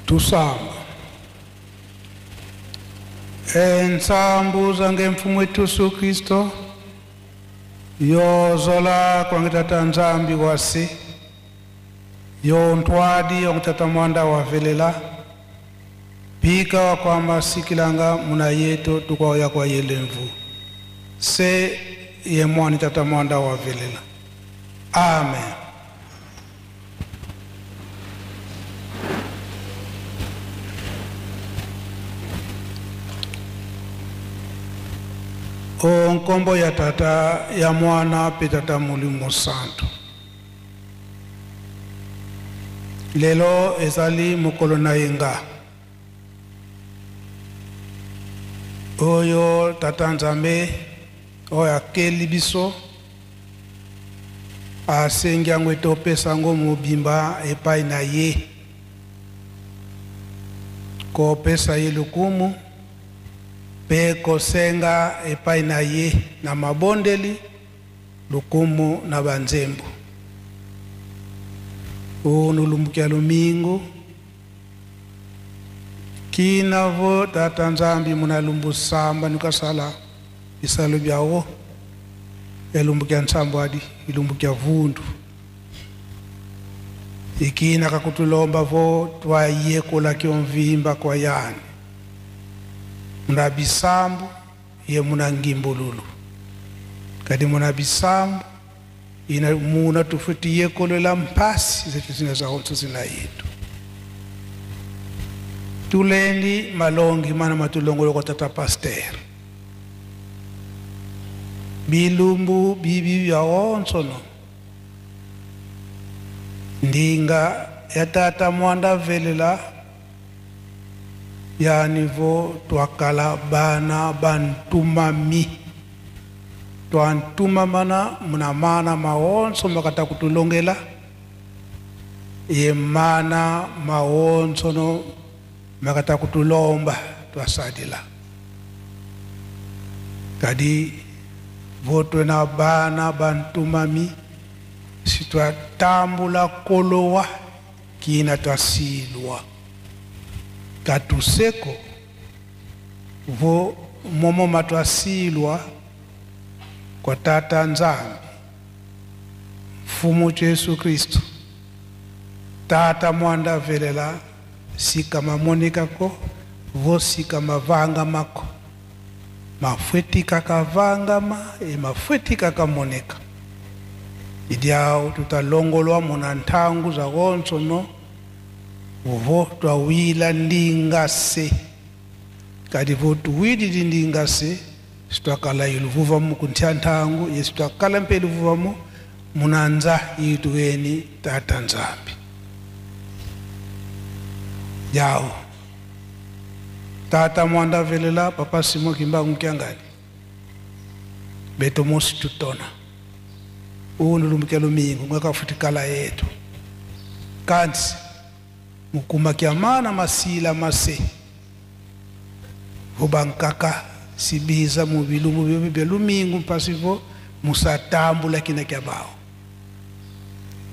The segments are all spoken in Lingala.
Tusamba. Ensambu zange mfumu wetu Yesu Kristo yozola kwangitata Nzambi wasi yontwadi yongitata mwanda wavelela pika wa kwamba sikilanga muna yetu tukwaya kwa yelemvu se ye mwani tata mwanda wavelela. Amen. O nkombo ya tata ya mwana pe tata Molimo Santo. Lelo ezali mokolo na yenga oyo tata Nzambe oyo akeli biso asengi yango ete opesa yango mobimba epai na ye, kopesa ye lokumu mpe kosenga epai na ye na mabondeli lokumu na banzembo. Unulumbukia lumingu kinavo tata Nzambi munalumbu samba nikasala bisalo byawo yalumbukia nsambo adi ilumbukia vundu ikina kakutulomba vo twayekola kyomvimba kwa yani muna bisambu ye muna ngimbululu kadi muna bisambu ina muna tufuti yekolela mpasi zetu zina za onso zina yetu tulendi malongi mana matulongolo kwa tata pasteur bilumbu bibi bya onso no ndinga ya tata mwanda velela ya nivo twakala bana bantumami twantumamana muna mana maonso makata kutulongela ye mana maonso no makata kutulomba twasadila kadi votwe na bana bantumami si twatambula kolowa kina twasilwa katuseko vo momo matwasilwa kwa tata Nzambi mfumu Yesu Kristo tata mwanda velela sika mamonikako vo sika mavanga mako mafwetika kavangama e mafwetika kamoneka idyao tutalongolwa muna ntangu za konso no vo twawila ndingase kadi vo tuwilili ndingase sitwakala iluvuva mu kunthya ntangu ye sitwakala mpe iluvuva mu munanza ituweni tata Nzambi yao tata mwanda velela papa Simon Kimbangu Kiangani beto mosi tutona unulumukelo mingu ngakafutikala yetu kansi mukuma kya mana masila mase hubankaka sibiza mubilu mubilu belumingu mpasivo musatambula kina kya bao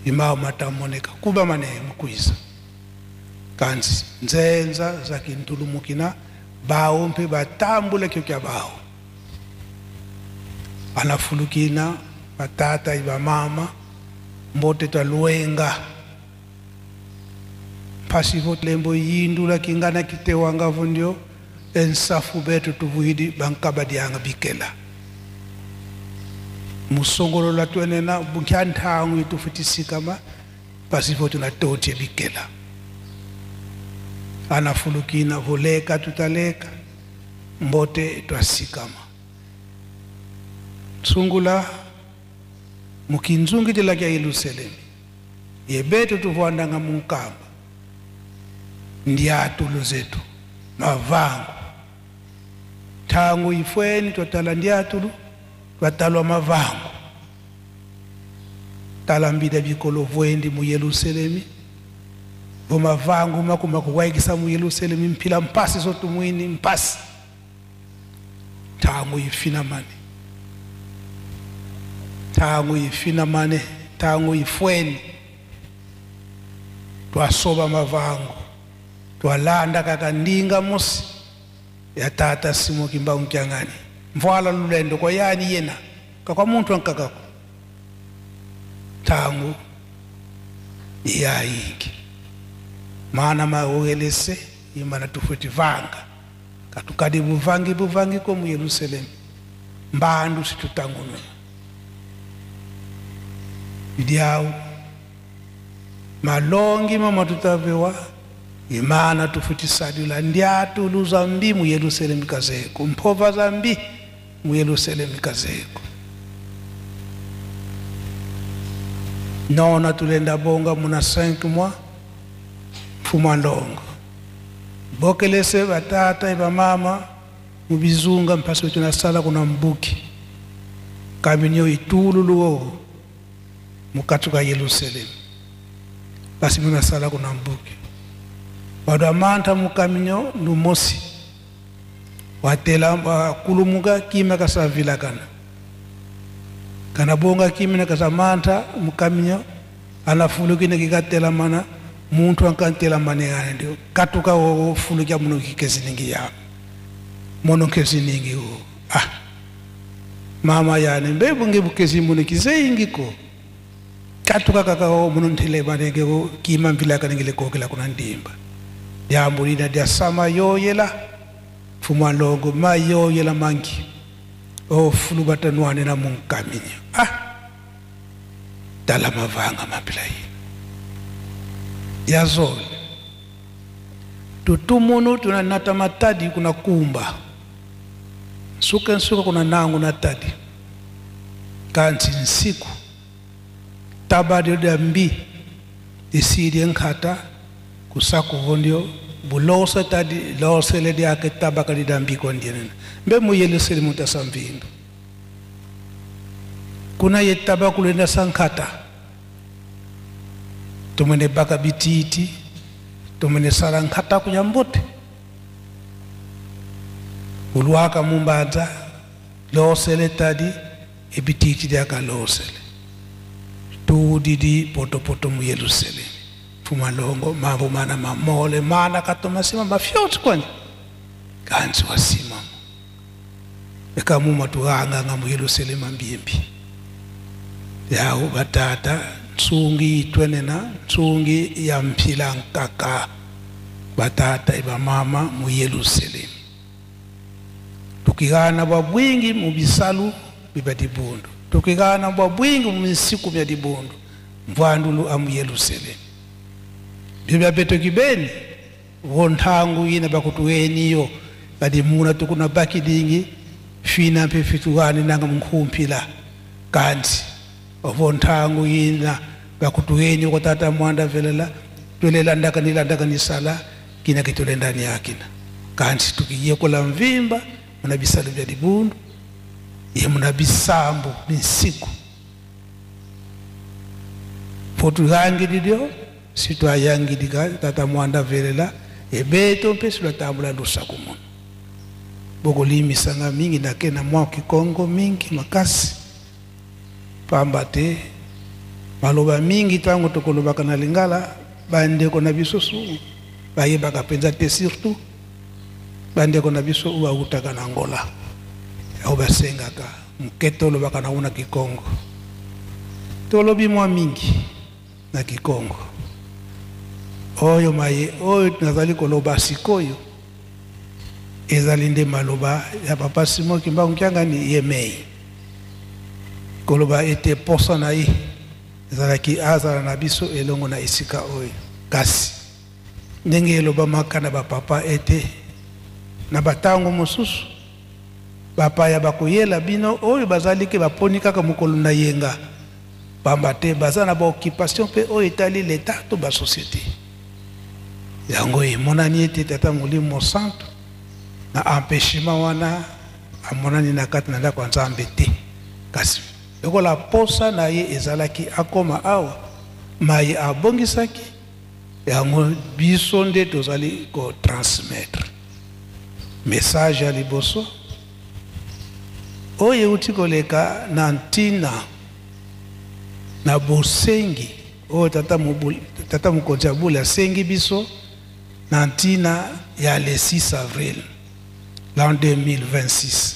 imao matamoneka kuba mane mukuiza kansi nzenza za kintulumukina bao mpe batambula kyo kya bao anafulukina batata iba mama mbote twaluenga pasivo lembo yindula kingana kitewanga vundio ensafu betu tuvuhidi bankabadianga bikela musongolola twenena bunkyantangu itufutisikama pasivo tunatoche bikela anafulukina voleka tutaleka mbote twasikama sungula mukinzungitila kya Yerusalemu yebetu tuvuandanga munkamba ndiatulu zetu mavangu tangu ifweni twatala ndiatulu twatalwa mavangu talambida bikolo vwendi mu Yerusalemu vomavangu makuma kuwaikisa mu Yerusalemu mpila mpasi sotumwini mpasi tangu ifina mane tangu ifina mane tangu ifweni twasoba mavangu Twalanda kaka ndinga mosi ya tata Simon Kimbangu Kiangani. Mvwala lulendo kwa yani yena kakwa muntu ankakako tangu iyayingi mana maogelese imana tufuti vanga katukadi buvangi buvangi ko mu Yerusalemu mbandu situtangununa idiau malongi mama tutavewa imana tufutisadula ndiatu luzambi mu Yerusalemu kazeko mpova zambi mu Yerusalemu kazeko nona tulenda bonga muna 5 mois mfuma ndongo bokelese batata ibamama mubizunga mpasi tunasala kuna mbuki kaminyo itulu luo mukatuka Yerusalemu basi munasala kuna mbuki bado amanta mukaminyo numosi watela kulumuka kima kasavila kana kana bonga kimi na kasamanta mukaminyo anafulukine kikatela mana muntu ankantela mane ndio katuka ofulukia muno kikeziningi ya mono keziningi o ah mama yani mbebu ngebukezi muno kizeingiko katuka kaka o muno ntele manenge o kima mvila kanengele kokela kuna ndimba diambulina dia sama yoyela fuma longo mayoyela mangi o fulubata nwane na munkaminya ah dala mavanga mapila yi yazole tutumunu tunanata matadi kuna kumba suka nsuka kuna nangu na tadi kanti nsiku tabadi dambi isidi nkata kusaku vondio bulosa tadi losele diake tabaka didambi kondienena mbe muyelesele mutasamvindu kuna ye tabakulenda sankata tumene baka bititi tumene sala nkata kuyambote ulwaka mumbanza losele tadi ebititi diaka losele tudidi potopoto mu Yerusalemu fumalongo mambo mana mamole mana katomasima mafyoti kwani kanzi wasimamo ekamuma tuhanga nga mu Yerusalemu mbimbi yawo batata nsungi itwenena nsungi ya mphila nkaka batata ibamama mu Yerusalemu tukigana bwa bwingi mu bisalu bibadibundu tukigana bwa bwingi mu misiku bya dibundu mvandulu amu Yerusalemu bibya beto kibeni wontangu ina bakutueniyo badimuna tukuna bakidingi fina mpe fituwani nanga mkhumpila kanti ovontangu ina bakutueni ko tata mwanda velela twelela ndaka nila nisala kina kitule ndani yakina kanti tukiye kola mvimba muna bisalu bya dibundu ye muna bisambu minsiku fotuhangididio sitwayangidika tata mwanda velela ebeto mpe silwatambula lusaku muno bokolimisanga mingi nake na mwa kikongo mingi makasi pamba te maloba mingi ntango tokolobaka na lingala bandeko na biso su bayebaka mpenza te surtout bandeko na biso oyo bautaka na Angola oyo basengaka moke tolobaka nango na kikongo tolobi mwa mingi na kikongo oyo maye oyo nazali koloba sikoyo ezali nde maloba ya papa Simon Kimbangu Kiangani ye mei koloba ete posa na ye ezalaki azala na biso elongo na esika oyo kasi ndenge elobamaka na bapapa ete na batango mosusu bapaya bakoyela bino oyo bazali ke baponi kaka mokolo na yenga pamba te baza na baoccupation mpe oyo etali leta to basociété yango emonani ete tata molimo mosantu na empêchement wana amonani na kati na ndako ya nzambe te kasi lokola posa na ye ezalaki akoma awa maye abongisaki yango biso nde tozali kotransmettre message ya liboso oyo euti koleka na ntina na bosengi oyo tata mokonzi ya bule asengi biso. Na ntina ya le 6 avril l'an 2026.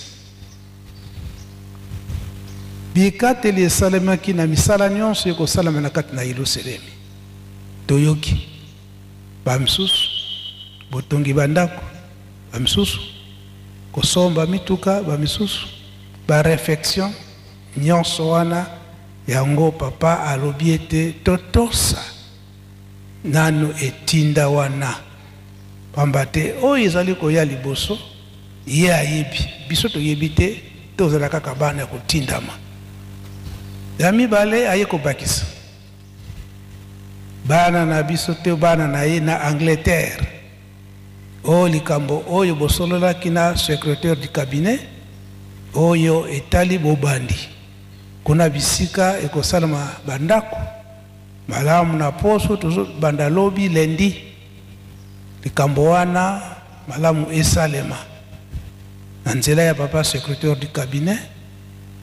Bikateli esalemaki na misala nyonso ekosalama na kati na Yelusalemi. Toyoki bamisusu botongi bandako, bamisusu kosomba mituka, bamisusu ba refection nyonso wana. Yango papa alobi ete totosa nanu etinda wana, pamba te oyo ezali koya liboso ye ayebi, biso toyebi te, tozala kaka bana ya kotindama. Ya mibale, aye kobakisa bana na biso te bana na ye na Angleterre. Oyo likambo oyo bosololaki na secretaire du cabinet oyo etali bobandi kuna bisika ekosalama bandako malamu na poso tozobanda lobi lundi. Likambo wana malamu esalema na nzela ya papa secretaire du cabinet,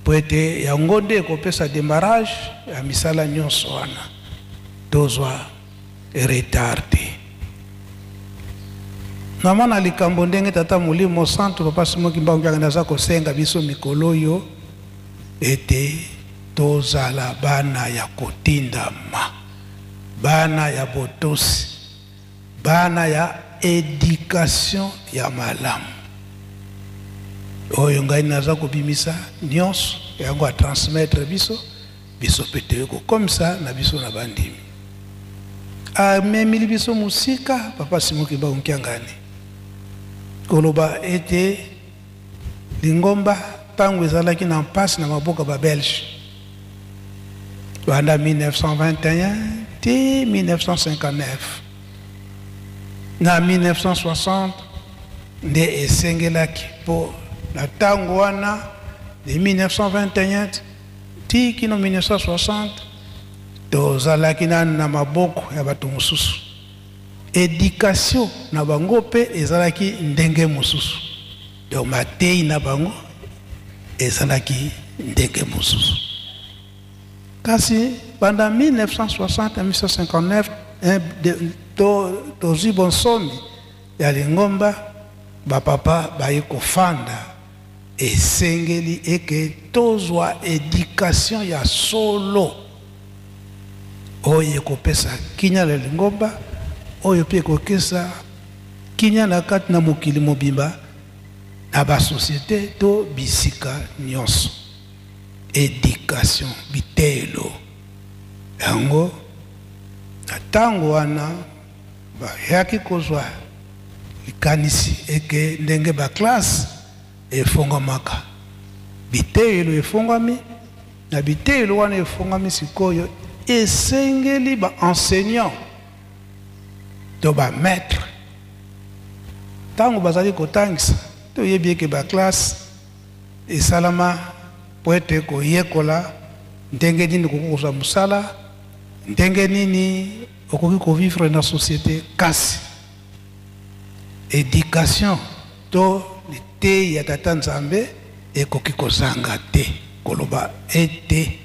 po ete yango nde ekopesa demarrage ya misala nyonso wana, tozwa retard te. Namona likambo ndenge tata Molimo Santu papa Simon Kimbangu Kiangani aza kosenga biso mikolo oyo ete tozala bana ya kotindama, bana ya botosi, bana ya education ya malamu. Oyo ngai naza kobimisa nyonso yango a transmettre biso, biso mpe toye kokomisa na biso na bandimi. Amemili biso mosika papa Simon Kimbangu Kiangani koloba ete lingomba ntango ezalaki na mpasi na maboko ya babelge banda 1921 ti 1959 na 1960 nde esengelaki, mpo na ntango wana de 1921 ti kino 1960 tozalaki nanu na maboko ya bato mosusu. Education na bango mpe ezalaki ndenge mosusu, donc mateyi na bango ezalaki ndenge mosusu. Kasi banda 1960 na 1959, tozwi bonsomi ya lingomba, bapapa baye kofanda. Esengeli eke tozwa education ya solo oyo ekopesa kimia na lingomba, oyo mpe ekokesa kimia na kati na mokili mobimba, na basosiete to bisika nyonso. Education, biteyelo yango na ntango wana bayaki kozwa likanisi eke ndenge baklase efongwamaka, biteyelo efongwami. Na biteyelo wana efongwami sikoyo, esengeli ba enseignant to ba maître ntango bazali kotangisa, toyebi eke baklase esalama po ete koyekola ndenge nini okoki kozwa mosala, ndenge nini okoki kovivre na société. Kasi education to liteyi ya tata Nzambe ekoki kozanga te, koloba ete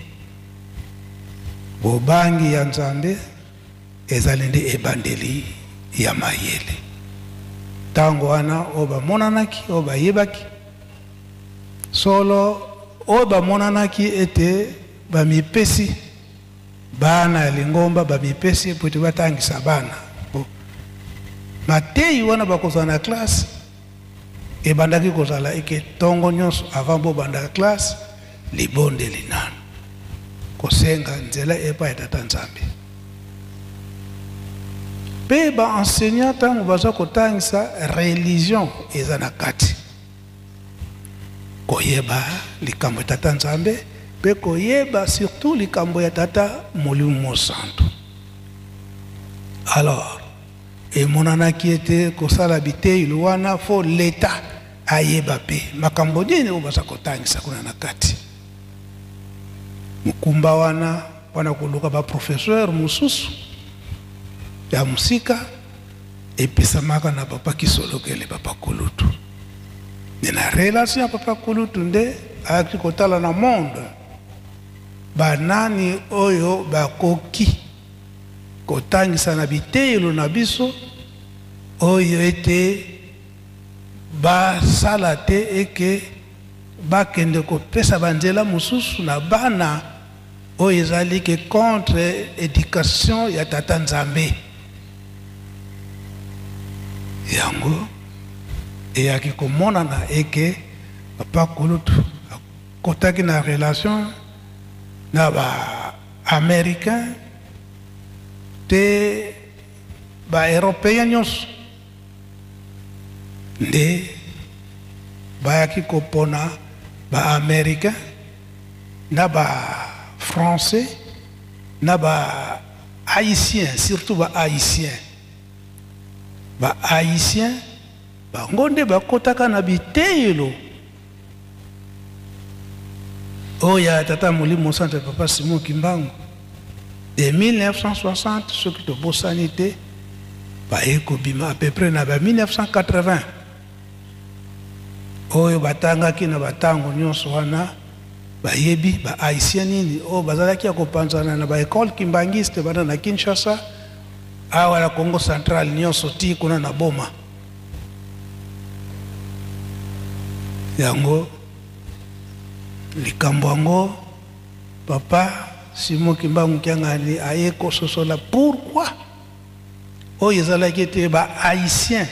bobangi ya Nzambe ezali nde ebandeli ya mayele. Ntango wana oyo bamonanaki, oyo bayebaki solo, oyo bamonanaki ete bamipesi bana ya lingomba, bamipesi po ete batangisa bana mateyi wana bakozala na classe, ebandaki kozala eke ntongo nyonso avant bobanda classe, libondeli nanu, kosenga nzela epai ya tata Nzambe. Mpe ba enseignant ntango baza kotangisa, religion eza na kati, koyeba likambo ya tata Nzambe mpe koyeba surtout likambo ya tata Molimo Mosantu. Alors emonanaki ete kosala biteyelo wana, fo leta ayeba mpe makambo nini oyo baza kotangisa kuna na kati. Mokumba wana mpona koluka baprofesseur mosusu ya mosika epesamaka na papa Kisolokele, papa Kulutu. Me na relation ya papa Kulutu nde ayaki kotala na monde banani oyo bakoki kotangisa na biteyelo na biso, oyo ete basala te eke bakende kopesa banzela mosusu na bana oyo ezali ke contre education ya tata Nzambe. Yango eyaki komonana eke papa kulutu akotaki na relation na ba américain te ba européen nyonso nde bayaki kopona ba américain na ba français na ba haïtien, surtout ba haïtien. Ba haïtien bango nde bakotaka na biteyelo oyo ya tata Molimo Santo ya papa Simon Kimbangu de 1960, soki tobosani te, baye kobima à peu près na ba 1980 oyo batangaki na batango nyonso wana. Bayebi ba haïtien nini oyo bazalaki ya kopanzana na ba école kimbangiste bana na Kinshasa awa na Congo central nyonso ti kuna na Boma. Yango likambo yango papa Simon Kimbangu Kiangani aye kososola pourquoi oyo ezalaki ete ba haïtien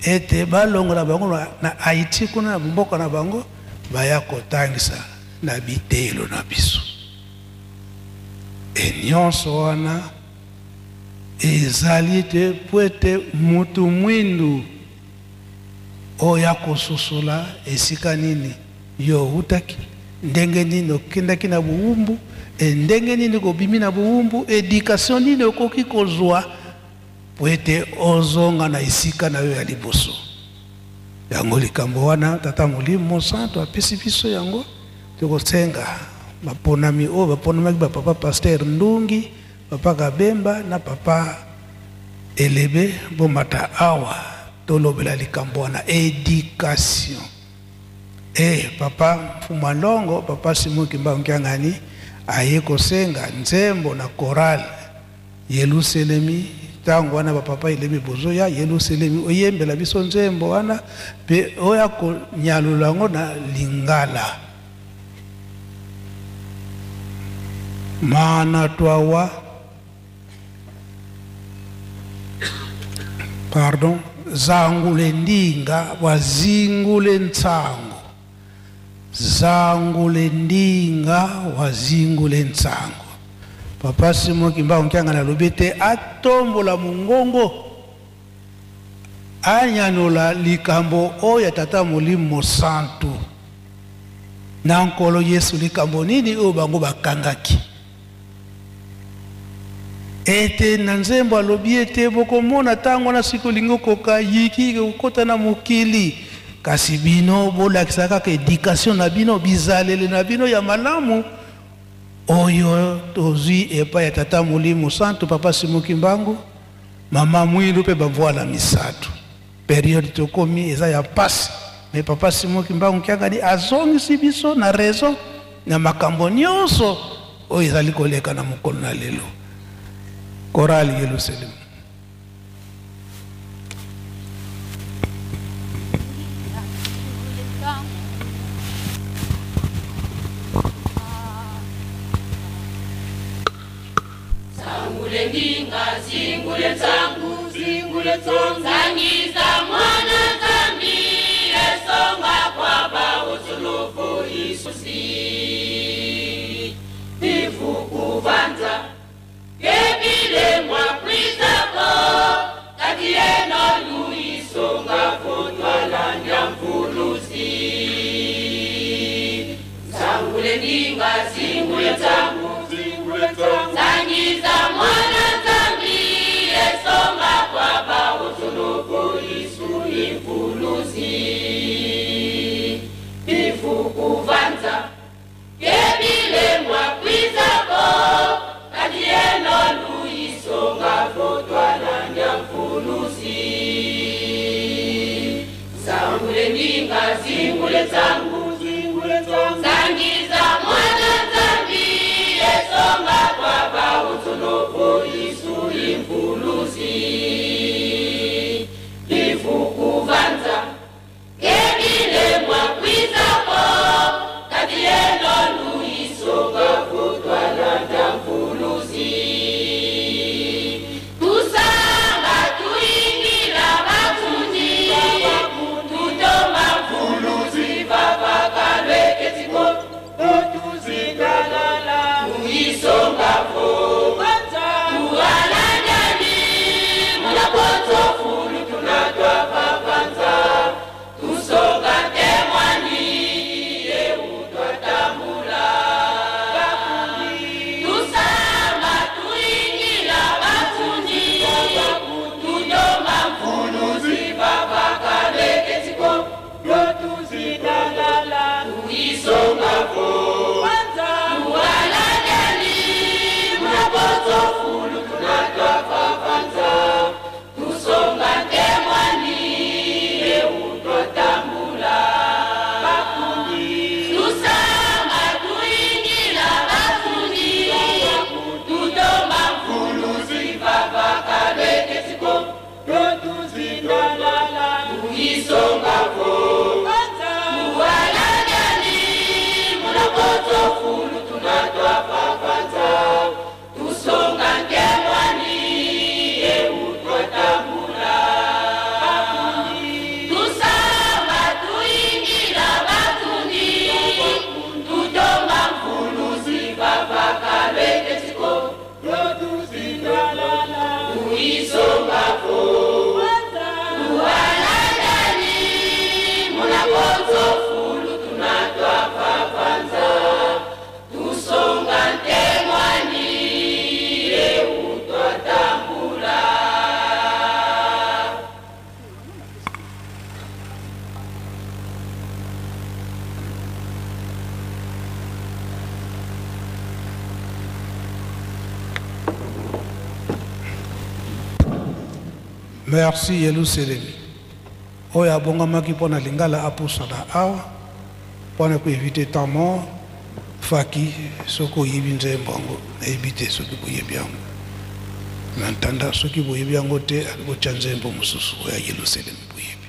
ete balongola bango na Haïti kuna na mboka na bango baya kotangisa na biteyelo na biso. E nyonso wana ezali te po ete mutu mwindu oyo akososola esika nini yo outaki, ndenge nini okendaki na buwumbu, e ndenge nini kobimi na buwumbu, education nini okoki kozwa po ete ozonga na esika na yo ya liboso. Yango likambo wana tata Molimo Santo apesi biso yango, tokosenga baponami oyo baponamaki ba papa pasteur Ndungi, papa Kabemba na papa Elebe, bomata awa tolobela likambo wana education. E papa Mfuma Longo, papa Simon Kimbangu Kiangani aye kosenga nzembo na chorale Yelusalemi. Ntango wana bapapa Elebe bozoya Yelusalemi oyembela biso nzembo wana mpe oya konyalola yango na lingala. Mana twawa pardon zangule ndinga wazingule ntsango, zangule ndinga wazingule ntsango. Papa Simon Kimbangu Kiangani alobi ete atombola mongongo anyanola likambo oyo ya tata Molimo Santu na Nkolo Yesu, likambo nini oyo bango bakangaki. Ete na nzembo alobi ete bokomona ntango na siko olingi okoka yiki kokota na mokili, kasi bino bolakisa kaka education na bino, bizaleli na bino ya malamu oyo tozwi epai ya tata Molimo Santu, papa Simon Kimbangu, mama Mwindu mpe bamvwala misato. Periode tokomi eza ya pasi, mais papa Simon Kimbangu Kiangani azongisi biso na raison na makambo nyonso oyo ezali koleka na mokolo na lelo. Chorale Yelusalem. Zangule ndinga, zingule tsangu, zingule tsangu. Zangiza mwana zambi, esonga kwa ba utulufu isusi. Ifukuvanza, kebile mwa prizako, katieno luisonga kutwala nyamvuluzi. Zangule ndinga, zingule tsangu, zingule tsangu. Zangiza mwana zambi, esonga kwa ba utulufu isu imvuluzi. Ifukuvanza, kebile mwa prizako, katieno luisonga kutwala nyamvuluzi. Zangule ndinga, zingule tsangu, zingule tsangu. Zangiza mwana zambi, esonga kwa ba utulufu isu imvuluzi. Merci Yelusalemi. Oyo abongamaki mpo na lingala apusana awa mpo na koevite temps mort. Faki soki oyebi nzembo yango, nayebi te soki boyebi yango na ntanda. Soki boyebi yango te, botya nzembo mosusu oyo ya Yelusalemi boyebi.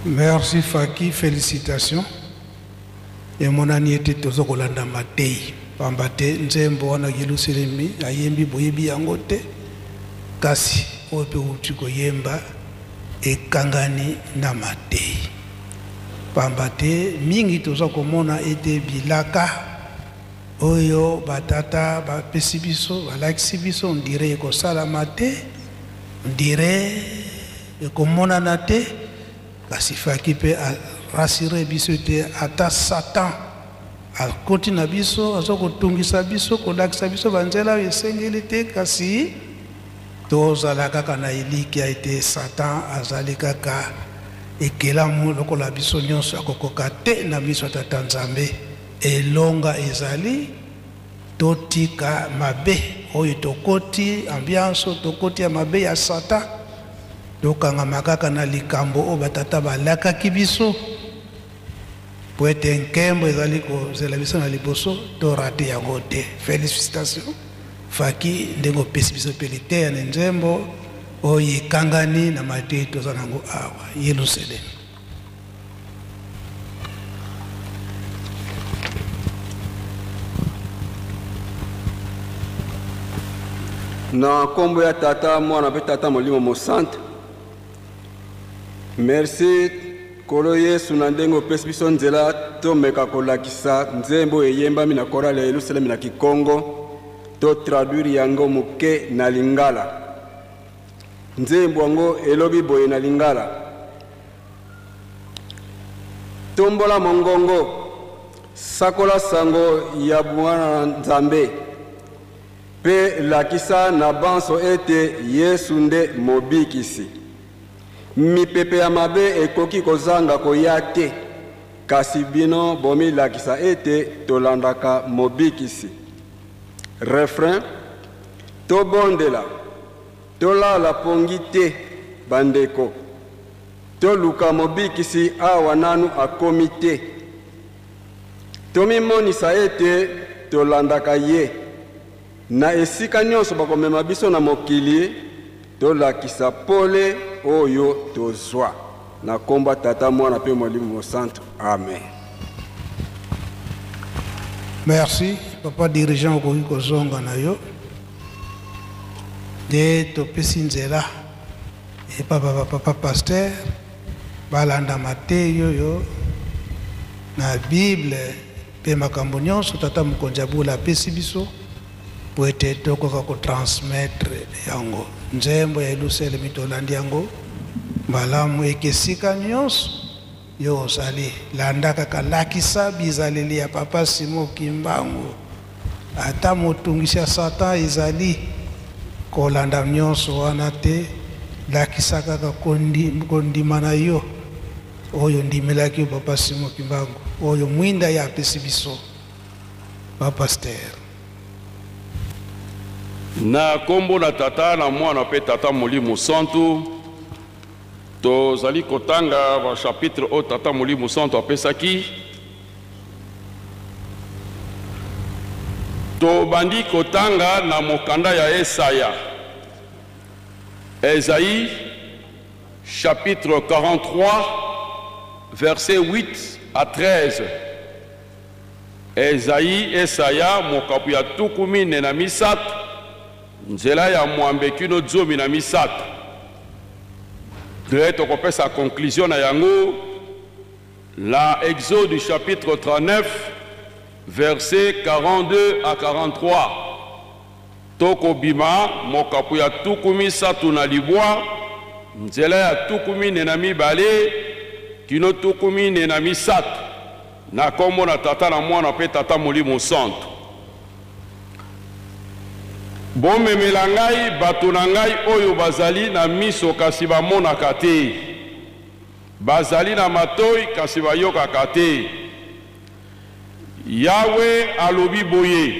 Merci Faki, felicitations. Emonani ete tozo kolanda mateyi pamba te nzembo wana Yelusalemi ayembi boyebi yango te, kasi oyo mpe outi koyemba ekangani na mateyi pamba te mingi toza komona ete bilaka oyo batata bapesi biso balakisi biso ondire ekosalama te, ondire ekomonana te, kasi Faki mpe a rassurer biso ete ata Satan akoti na biso, aza kotungisa biso, kolakisa biso banzela oyo esengeli te, kasi tozala kaka na elikya ete Satan azali kaka ekelamu lokola biso nyonso, akokoka te na miso ya Tata Nzambe. Elonga ezali totika mabe oyo tokoti, ambiance oyo tokoti ya mabe ya Satan, tokangama kaka na likambo oyo batata balakaki biso, po ete nkembo ezali kozela biso na liboso, to rate yango te. Felicitations Faki, ndenge opesi biso mpe liteya na nzembo oyo ekangani na mateyi toza nango awa Yelusalemi. Na nkombo ya Tata, Mwana mpe Tata Molimo Mosantu. Merci Nkolo Yesu na ndenge opesi biso nzela tomeka kolakisa nzembo oyo eyembami na chorale ya Yelusalemi na Kikongo, to traduire yango moke na Lingala. Nzembo yango elobi boye na Lingala: Tombola mongongo, sakola sango ya Mwana na Nzambe, mpe lakisa na banso ete Yesu nde Mobikisi. Mipepe ya mabe ekoki kozanga koya te, kasi bino bomilakisa ete tolandaka Mobikisi. Refrain, Tobondela, tolala pongi te, bandeko. Toluka Mobikisi awa nanu akomi te. Tomimonisa ete tolandaka ye. Na esika nyonso bakomema biso na mokili, tolakisa pole oyo tozwa. Na kombo ya Tata, Mwana pe Molimo Mosantu. Amen. Merci papa dirigeant, okoki kozonga na yo nde topesi nzela epa ba papa pasteur balanda mateyi oyo na Bible mpe makambo nyonso tata mokonzi ya bula apesi biso po ete tokoka kotransmettre yango. Nzembo ya Yelusalemi tolandi yango malamu, eke esika nyonso yo ozali, landa kaka, lakisa bizaleli ya papa Simon Kimbangu. Ata motungisi ya Satan ezali kolanda nyonso wana te, lakisa kaka kondima na yo oyo ondimelaki yo papa Simon Kimbangu, oyo mwinda ye apesi biso ba pasteur. Na kombo na Tata na Mwana pe Tata Molimo Santu, tozali kotanga ba chapitre oyo Tata Molimo Santu apesaki. Tobandi kotanga na mokanda ya Esaya, Esaïe chapitre 43 verset 8 à 13. Esaïe, Esaya, mokapo ya tuku mine na misato, nzela ya mwambe kino zomi na misato. Nde tokopesa conclusion na yango na Exode chapitre 39 verset 42 à 43. Tokobima mokapo ya tuku misato na libwa, nzela ya tuku mine na mibale kino tuku mine na misato, na kombo na Tata na Mwana pe Tata Molimo Santu. Bomemela ngai bato na ngai oyo bazali na miso kasi bamonaka te, bazali na matoi kasi bayokaka te. Yawe alobi boye,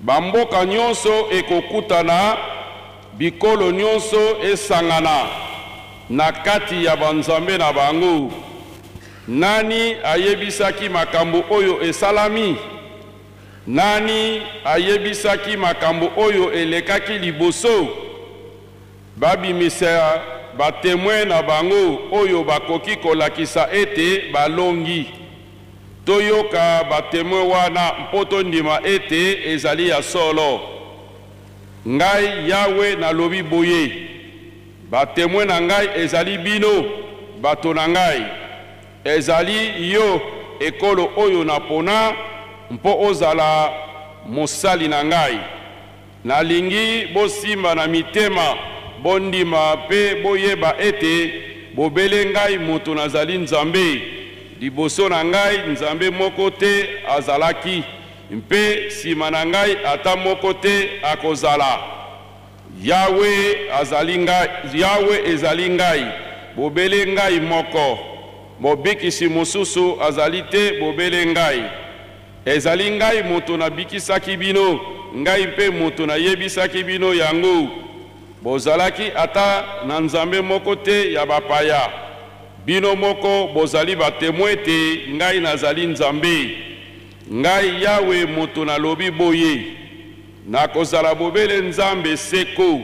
bamboka nyonso ekokutana, bikolo nyonso esangana na kati ya banzambe na bango. Nani ayebisaki makambo oyo esalami? Nani ayebisaki makambo oyo elekaki liboso? Babimisa batemwe na bango oyo bakoki kolakisa ete balongi. Toyoka batemwe wana mpo tondima ete ezali ya solo. Ngai Yawe nalobi boye, batemwe na ngai ezali bino, bato na ngai. Ezali yo, ekolo oyo napona mpo ozala mosali na ngai. Nalingi bosimba na mitema, bondima mpe boyeba ete bobele ngai moto nazali Nzambe. Liboso na ngai Nzambe moko te azalaki, mpe sima na ngai ata moko te akozala. Yawe azali ngai, Yawe ezali ngai, bobele ngai moko. Mobikisi mosusu azali te bobele ngai. Ezali ngai moto nabikisaki bino, ngai mpe moto nayebisaki bino yango. Bozalaki ata na nzambe moko te ya bapaya. Bino moko bozali batemwe ete ngai nazali Nzambe. Ngai Yawe moto nalobi boye, nakozala bobele Nzambe seko.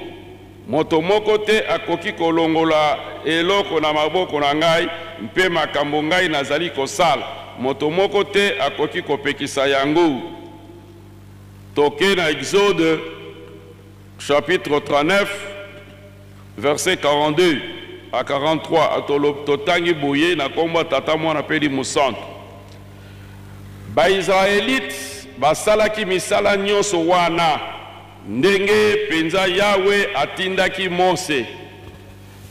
Moto moko te akoki kolongola eloko na maboko na ngai, mpe makambo ngai nazali kosala, moto moko te akoki kopekisa yango. Toke na Exode chapitre 39 verset 42 à 43, totangi boye na kombo ya Tata, Mwana mpe Elimo Santu. Ba-Israelite basalaki misala nyonso wana ndenge penza Yawe atindaki Mose.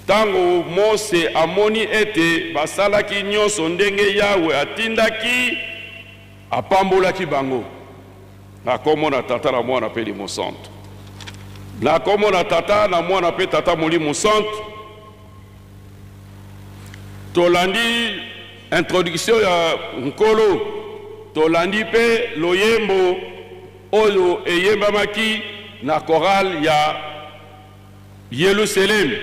Tango Mose amoni ete basalaki nyonso ndenge Yawe atindaki, apambolaki bango. Na kombo na Tata, na Mwana mpe Elimo Santu. Na kombo na Tata, na Mwana mpe Tata Molimo Santu. Tolandi introduction ya Nkolo, tolandi mpe loyembo oyo eyembamaki na chorale ya Yelusalemi,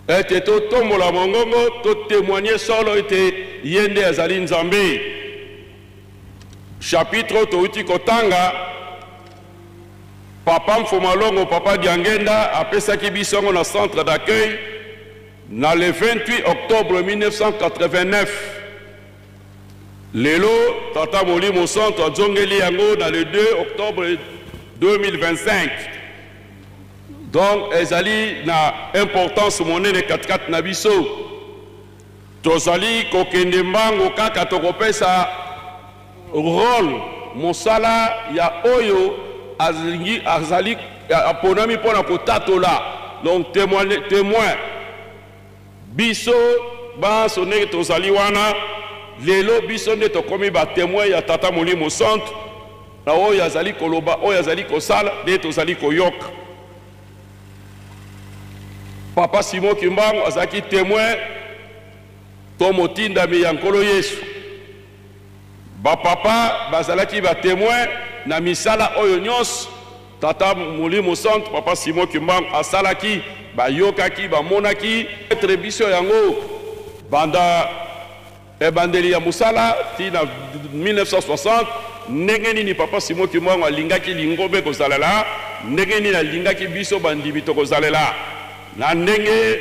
ete totombola mongongo, totemoigne solo ete ye nde azali Nzambe. Chapitre oyo touti kotanga, Papa Mfumalongo, Papa Diangenda apesaki biso yango na centre d'accueil na le 28 octobre 1989. Lelo Tata Molimo Santu azongeli yango na le 2 octobre 2025. Donc ezali na importance monene katikati na biso. Tozali kokende mbango kaka tokopesa role, mosala ya oyo alingi, azali aponami mpo na kotatola, donc témoin, témoin. Biso banso ndenge tozali wana lelo, biso nde tokomi ba témoin ya Tata Molimo Santu na oyo azali koloba, oyo azali kosala, nde tozali koyoka. Papa Simon Kimbangu azalaki témoin to motindami ya Nkolo Yesu. Ba papa bazalaki ba témoin na misala oyo nyonso Tata Molimo Santu Papa Simon Kimbangu asalaki, bayokaki, bamonaki. Etre biso yango banda ebandeli ya mosala ti na 1960, ndenge nini Papa Simon Kimbangu alingaki lingomba ekozalela, ndenge nini alingaki biso bandimi tokozalela, na ndenge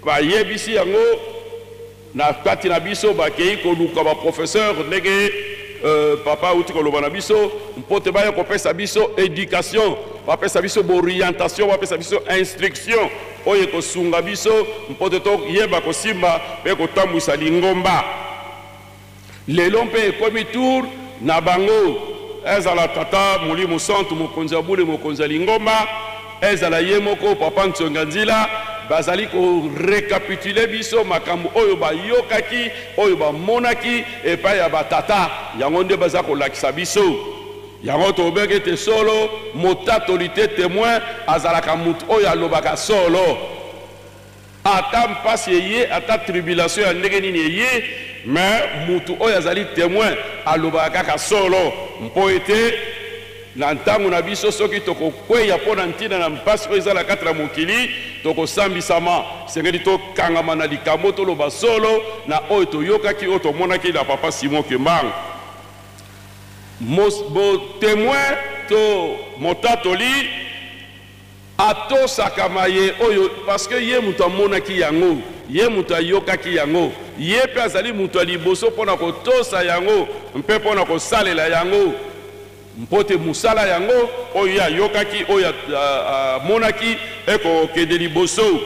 bayebisi yango na kati na biso, bakei koluka ba professeur ndenge papa auti koloba na biso, mpo te baya kopesa biso education, bapesa biso orientation, bapesa biso instruction oyo ekosunga biso mpo te toyeba kosimba mpe kotambwisa lingomba. Lelo mpe ekomi tour na bango, ezala Tata Molimo Santu, mokonzi ya bule, mokonzi ya lingomba, ezala ye moko Papa Ntsonga Nzila, bazali ko recapituler biso makambo oyo bayokaki, oyo bamonaki epai ya batata. Yango nde baza kolakisa biso. Yango tobenge ete solo motatoli te, temoin, azalaka moto oyo alobaka solo. Ata mpasi eye, ata tribulation ya ndenge nini eye, mais mutu oyo azali temoin alobaka kaka solo, mpo ete na ntango na biso soki tokokweya mpo na ntina na mpasi oyo eza na kati na mokili, tokosambisama. Esengeli tokangama na likambo, toloba solo na oyo toyokaki, oyo tomonaki na Papa Simon Kimbangu. Temoin to motatoli. Atosaka maye oyo parce que ye moto amonaki yango, ye moto ayokaki yango, ye mpe azali moto ya liboso mpo na kotosa yango mpe mpo na kosalela yango, mpo te mosala yango oyo ye ayokaki, oyo amonaki ekokende liboso.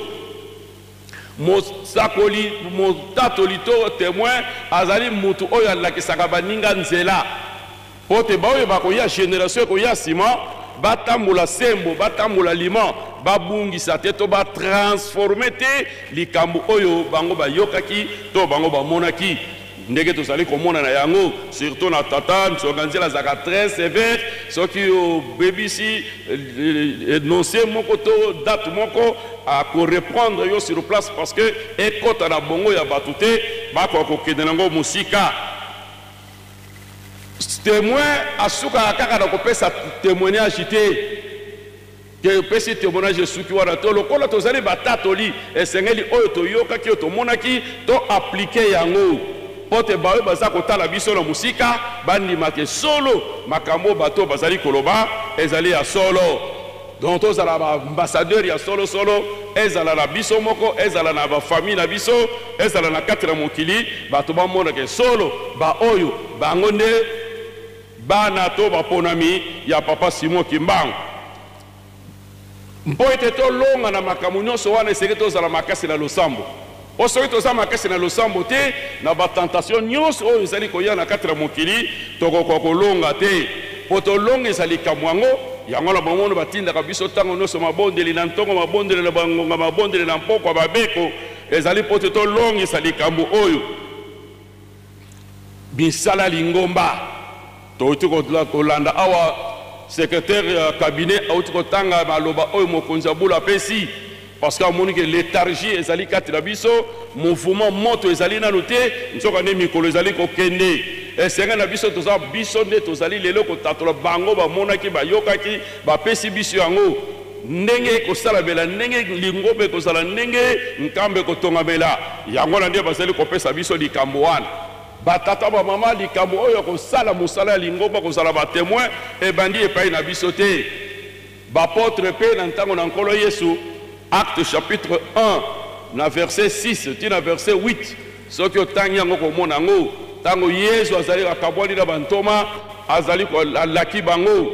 Mosakoli, motatoli to temoin azali moto oyo alakisaka baninga nzela mpo te baoyo bakoya, generation ekoya nsima, batambola sembo, batambola lima, babungisa te to batransforme te likambo oyo bango bayokaki to bango bamonaki. Ndenge tozali komona na yango, surtout na tata Nsonga Nzela, azalaka très sévère. Soki obebisi énoncé moko to date moko, akoreprendre yo sur place, parce que ekɔta na bongo ya bato te, bakoka kokende nango mosika. Témoin asukaka kaka na kopesa témoignage te, ke opesi témoignage, esuki wana to. Lokola tozali batatoli, esengeli oyo toyokaki, oyo tomonaki, to appliquer yango, mpo te baoyo baza kotala biso na mosika bandimake solo makambo oyo bato bazali koloba ezali ya solo. Donc tozala baambassadeur ya solosolo, ezala na biso moko, ezala na bafamille na biso, ezala na kati na mokili, bato bamonake solo baoyo bango nde bana to baponami ya Papa Simon Kimbangu. Mpo ete tolonga na makambo nyonso wana, esengeli tozala makasi na losambo. Po soki toza makasi na losambo te, na batentation nyonso oyo ezali koya na kati na mokili, tokokoka kolonga te. Mpo tolongisa likambo yango, yango na bango batindaka biso ntango nyonso mabondeli na ntongo, mabondeli na bangonga, mabondeli na mpokwa, babeko ezali mpo te tolongisa likambo oyo. Misala lingomba, touti kolanda awa secrétaire ya cabinet auti kotanga maloba oyo mokonzi ya bula apesi, parce que amoni ke léthargie ezali kati na biso, mouvement moto ezali nanu te, nzoka nde mikolo ezali kokende. Esenge na biso toza biso nde tozali lelo kotatola bango bamonaki, bayokaki, bapesi biso yango, ndenge ekosalamela, ndenge lingomba ekozala, ndenge nkambo ekotongamela. Yango na nde bazali kopesa biso likambo wana. Batata, bamama, likambo oyo kosala mosala ya lingomba, kozala batémoin, ebandi epai na biso te. Baapôtre mpe na ntango na Nkolo Yesu, Acte chapitre 1 na verset 6 ti na verset 8, soki otangi yango, komona yango, ntango Yesu azali akabwani na bantoma, azali alaki bango,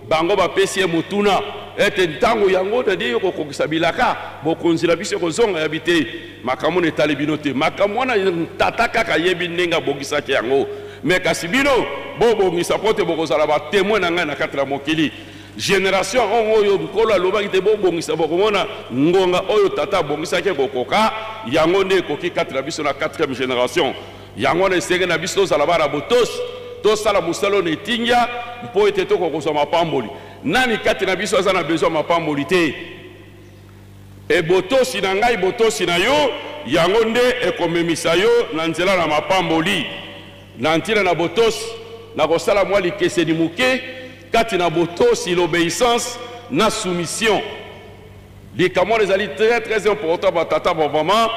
bango bapesi ye motuna ete ntango yango nadi yo kokokisa bilaka, bokonzi na biso ekozonga. Yabi te, makambo na etali bino te, makambo wana Tata kaka ayebi ndenge abongisaki yango, me kasi bino bobongisa mpo te bokozala batémoin na ngai na kati na mokili. Génération oyo Nkolo alobaki te bobongisa, bokomona ngonga oyo Tata abongisaki ekokoka, yango nde ekoki kati na biso na 4e génération. Yango wana esenge na biso tozala bana botosi, tosala mosala oyo na etingia, mpo ete tokokozwa mapamboli. Nani kati na biso aza na besoin mapamboli te? Ebotosi na ngai, botosi na yo, yango nde ekomemisa yo na nzela na mapamboli. Na ntina na botosi, nakosala mwa likeseni moke kati na botosi, l'obéissance, na soumission. Likambo wana ezali très très important, batata, bamama,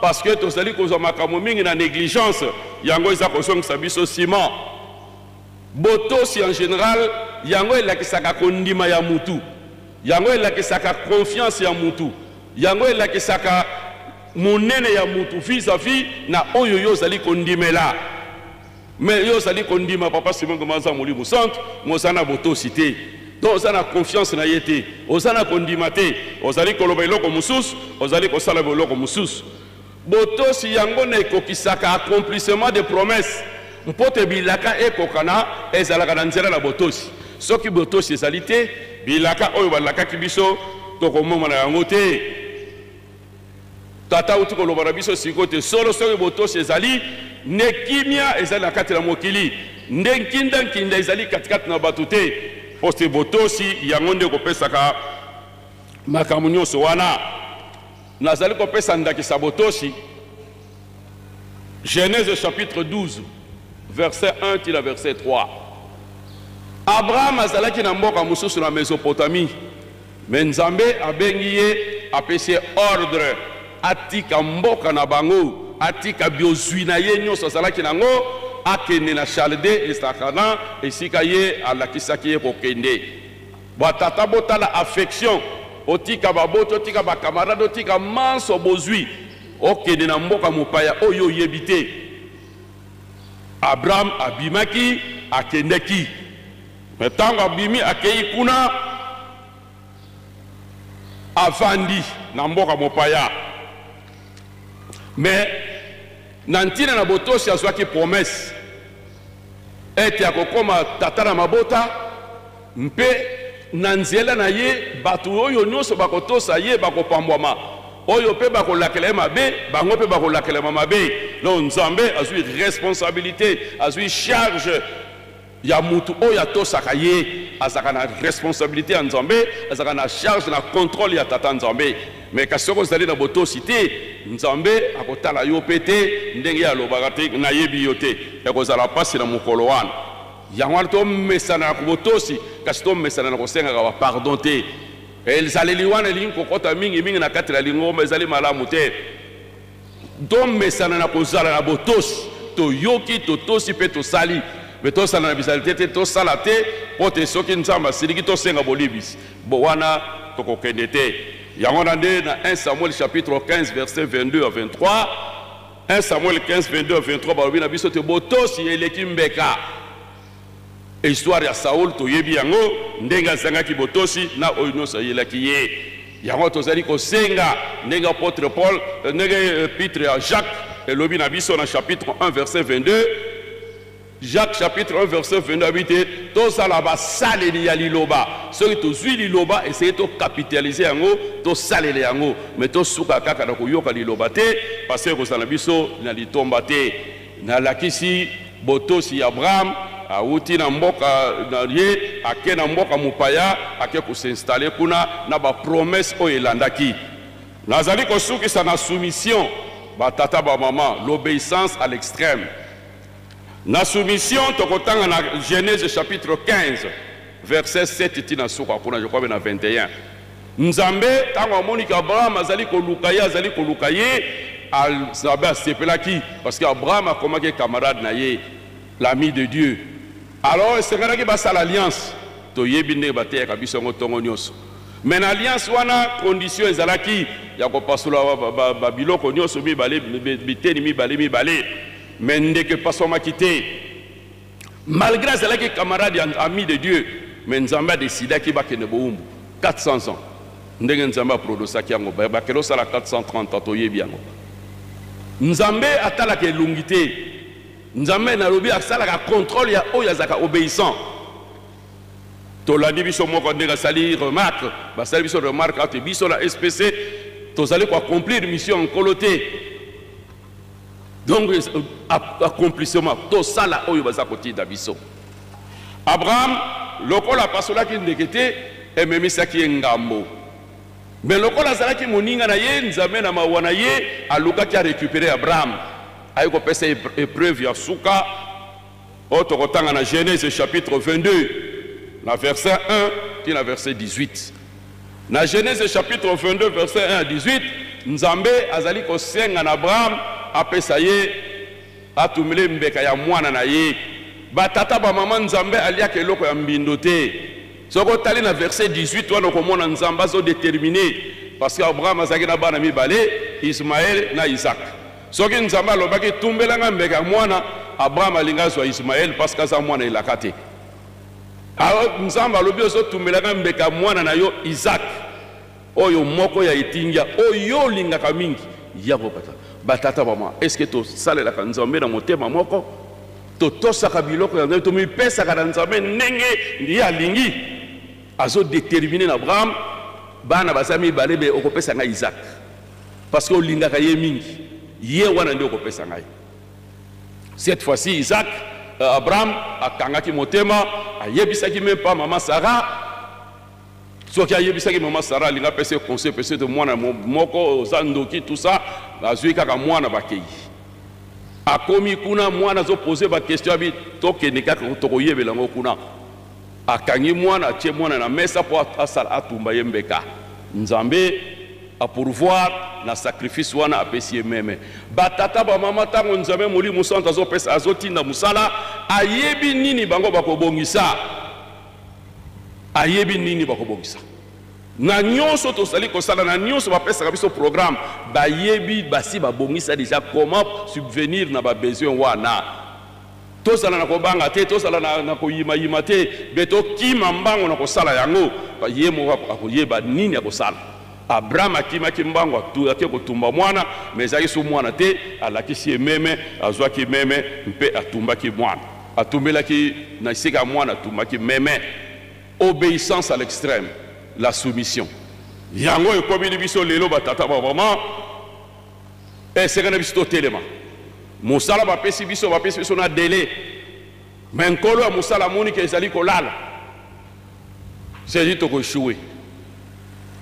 parce que tozali kozwa makambo mingi na négligence, yango eza kozongisa biso nsima. Botosi en général, yango elakisaka kondima ya mutu, yango elakisaka confiance ya mutu, yango elakisaka monene ya mutu vis-à-vis na oyo yo ozali kondimela. Me yo ozali kondima Papa Simon Kimbangu aza Molimo Centre, me oza na botosi te, to oza na confiance na ye te, oza na kondima te, ozali koloba eloko mosusu, ozali kosala eloko mosusu. Botosi yango na ekokisaka accomplissement de promesse, mpo te bilaka ekokana ezalaka na nzela na botosi. Soki botosi ezali te, bilaka oyo balakaki biso tokomoma na yango te. Tata auti koloba na biso sikoyo te solo, soki botosi ezali, nde kimia ezali na kati na mokili, nde nkinda-nkinda ezali katikati na bato te, mpo te botosi yango nde ekopesaka makambo nyonso wana. Nazali kopesa ndakisa botosi, Genèse chapitre 12 verset 1 ti na verset 3. Abraham azalaki na mboka mosusu na Mésopotamie, me Nzambe abengi ye, apesi ye ordre atika mboka na bango, atika biozwi na ye nyonso azalaki nango, akende na Chalde esakana, esika ye alakisaki ye kokende. Batata, botala affection. Otika baboti, otika bakamarade, otika manso bozwi, okende na mboka mopaya oyo oyebi te. Abraham abimaki, akendeki. Me ntango abimi akei kuna, avandi na mboka mopaya. Me na ntina na botosi azwaki promesse ete akokoma tata na mabota, mpe na nzela na ye bato oyo nyonso bakotosa ye bakopambwama, oyo mpe bakolakela ye mabe bango mpe bakolakelama mabe. Donc Nzambe azwi responsabilité, azwi charge ya mutu oyo atosaka ye, azalaka na responsabilité ya Nzambe, azalaka na charge na contrôle ya tata Nzambe. Me kasi soki ozali na botosi te, Nzambe akotala yo mpe te ndenge alobaka te nayebi yo te, ekozala mpasi na mokolo wana. Yango wana tomesana na botosi, kasi tomesana na kosengaka bapardon te. Ezaleli wana elingi kokɔta mingimingi na kati na lingomba, ezali malamu te. Tomesana na kozala na botosi, toyoki, totosi mpe tosali. Me tosala na bizali te te tosala te mpo te soki Nzambe asiliki tosenga bolibisi, bo wana tokokende te. Yango wana nde na 1 Samuel chapitre 15 verset 22 à 23, 1 Samuel 15 22 à 23 balobi na biso te botosi eleki mbeka. Histoire ya Saul toyebi yango, ndenge azangaki botosi na oyo nyonso ayelaki ye. Yango tozali kosenga ndenge apôtre Paul, ndenge épître ya Jacques elobi na biso na chapitre 1 verset 22. Jacques chapitre 1 verset 22 abi te tozala basaleli ya liloba. Soki tozwi liloba, esengeli tokapitalize yango, tosalele yango, me tosuka kaka na koyoka liloba te, parce que ekozala biso na litomba te. Nalakisi botosi ya Abraham, awuti na mboka na ye ake na mboka mopaya, ake kosinstalle kuna na bapromese oyo elandaki. Nazali kosukisa na soumission, batata bamama, l'obéissance à l'extrême. Na soumission tokotanga na Genèse chapitre 15 verset 7 tina suka kuna, je crois na 21. Nzambe ntango amoniki Abraham azali koluka ye, azali koluka ye, Nzambe asepelaki parce que Abraham akomaki camarade na ye, l'ami de Dieu. Alors esengelaki basala alliance, toyebi ndenge bateyaka biso yango ntongo nyonso. Me na alliance wana condition ezalaki ya kopasola babiloko nyonso mibale, biteni mibale mibale. Me ndeke epaswamaki te, malgré azalaki camarade ya ami de Dieu. Me Nzambe adesidaki bakende bowumbu 400 ans, ndenge Nzambe aprodosaki yango, bakende osala 430 ans, toyebi yango. Nzambe atalaka elongi te, Nzambe nalobi asalaka contrôle ya oyo azalaka obéissant. Tolandi biso moko ndenge asali remarque, basali biso remarque ate biso na SPC tozali koaccomplir mission ya Nkolo te. Donc accomplissement tosala oyo baza kotinda biso. Abraham lokola apasolaki ndeke te, ememisaki ye ngambo. Me lokola azalaki moninga na ye, Nzambe na mawa na ye alukaki arécupérer Abraham, aye kopesa épreuve ya suka oyo tokotanga na Genèse chapitre 22 na verset 1 ti na verset 18. Na Genèse chapitre 22 verset 1 à 18, Nzambe azali kosenga na Abraham apesa ye, atumile mbeka ya mwana na ye. Batata bamama, Nzambe aliaka eloko ya mbindo te. Soki otali na verset 18 wana, okomona Nzambe azodetermine, parce que Abraham azalaki na bana mibale, Ismael na Isaac. Soki Nzambe alobaki tumbelanga mbeka ya mwana, Abraham alingi azwa Ismael parce que aza mwana elaka te. Alors Nzambe alobi ozotumbelanga mbeka ya mwana na yo Isaac, oyo moko ya etingia oyo olingaka mingi. Yango bata batata bama, est ce que tosalelaka Nzambe na motema moko? Totosaka biloko ya Nzambe, tomipesaka na Nzambe ndenge ye alingi? Azodetermine na Abraham, bana baza mibale, be okopesa ngai Isaac parce que olingaka ye mingi, ye wana nde okopesa ngai. Cette fois-ci Isaac, Abraham akangaki motema, ayebisaki même pas mama Sarah. Soki ayebisaki mama Sarah, alingi apesa ye conseil, pesa ete mwana moko oza ndoki, tout ça. Azwi kaka mwana, bakei. Akomi kuna, mwana azopose baquestion, abi tokende kaka, tokoyebela yango kuna. Akangi mwana, atie mwana na mesa mpo asala atumba ye mbeka. Nzambe apourvoir na sacrifice wana, apesi ye meme. Batata bamama, ntango Nzambe Molimo Santo azopesa, azotinda mosala, ayebi nini bango bakobongisa, ayebi nini bakobongisa. Na nyonso tozali kosala, na nyonso bapesaka biso programme, bayebi basi babongisa deja comment subvenir na ba besoin wana. Tozala na kobanga te, tozala na, na koyimayima te, be tokima mbango na kosala yango. Ye moko akoyeba nini akosala. Abraham akimaki mbango, ake kotumba mwana, me ezalaki so mwana te, alakisi ye meme, azwaki meme mpe atumbaki mwana. Atumbelaki na esika ya mwana, atumbaki meme. Obeissance à l'extrême, la soumission. Yango ekomeli biso lelo batata ba mama, eseka na biso totelema. Mosala bapesi biso, bapesi biso na délai. Mais nkolo ya mosala amoni ke ezali kolala. C'est-à-dire toko échouer.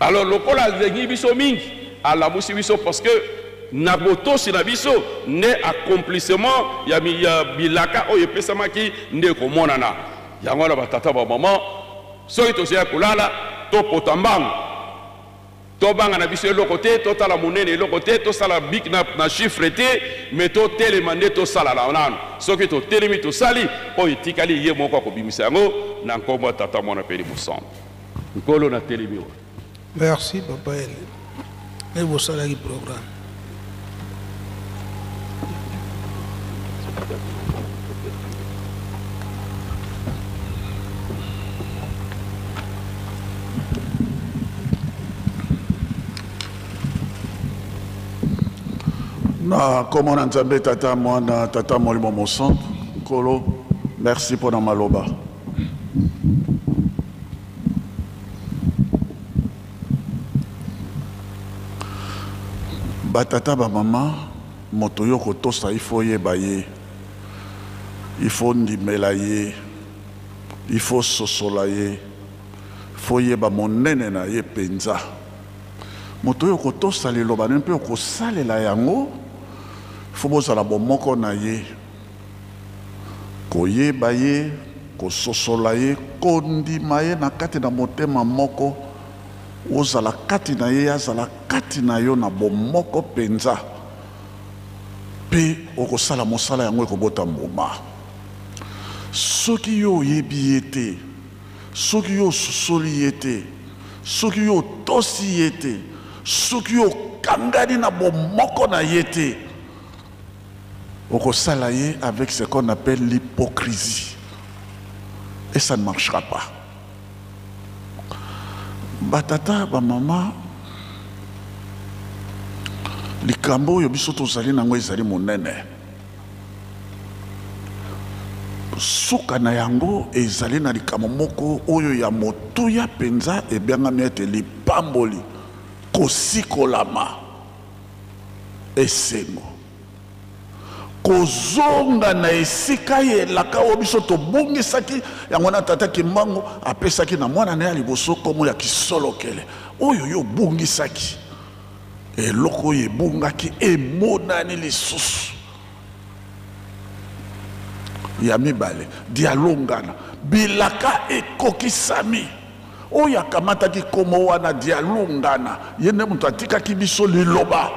Alors lokola alingi biso mingi, alamusi biso parce que na botosi na biso nde accomplissement ya, ya bilaka oyo epesamaki nde ekomonana. Yango wana batata ba mama, soki tozali kolala, topota mbangu, tobanga na biso eloko te, totala monene eloko te, tosala bic na, na chiffre te, me totelema nde tosala na nano. Soki totelemi tosali, oyo etikali ye moko akobimisa yango na nkombo ya Tata, Mwana mpe Elimo Santu. Nkolo, natelemi wa. Merci papa Ele. Nde bosalaki programme. Na kombo na Nzambe Tata, Mwana, Tata Molimo Mosantu, Nkolo, merci mpo na maloba. Ba tata ba mama, moto yo kotosa il faut oyeba ye, il faut ondimela ye, il faut ososola ye, faut oyeba monene na ye mpenza. Moto oyo okotosa liloba na ye mpe okosalela yango, il faut bozala bomoko na ye. Koyeba ye, kososola ye, kondima ye na kati na motema moko, ozala kati na ye, ye azala kati na yo na bomoko mpenza, mpe okosala mosala yango ekobota mbuma. Soki yo oyebi ye te, soki yo ososoli ye te, soki yo otosi ye te, soki yo okangani na bomoko na ye te, Okosala ye avec ce qu'on appelle l'hypocrisie et ça ne marchera pas. Ba tata, ba mama, likambo oyo biso tozali nango ezali monene. Suka na yango ezali na likambo moko oyo ya motuya mpenza ebyangami ete lipamboli, kosikolama. Esengo kozonga na esika ya elaka oyo biso tobungisaki yango wana. Tata Kimbangu apesaki na mwana na ye ya liboso nkombo ya Kisolokele, oyo yo obungisaki. Eloko oyo ebungaki emonani lisusu. Ya mibale, dialongana, bilaka ekokisami. Oyo akamataki nkombo wana Dialungana, ye nde moto atikaki biso liloba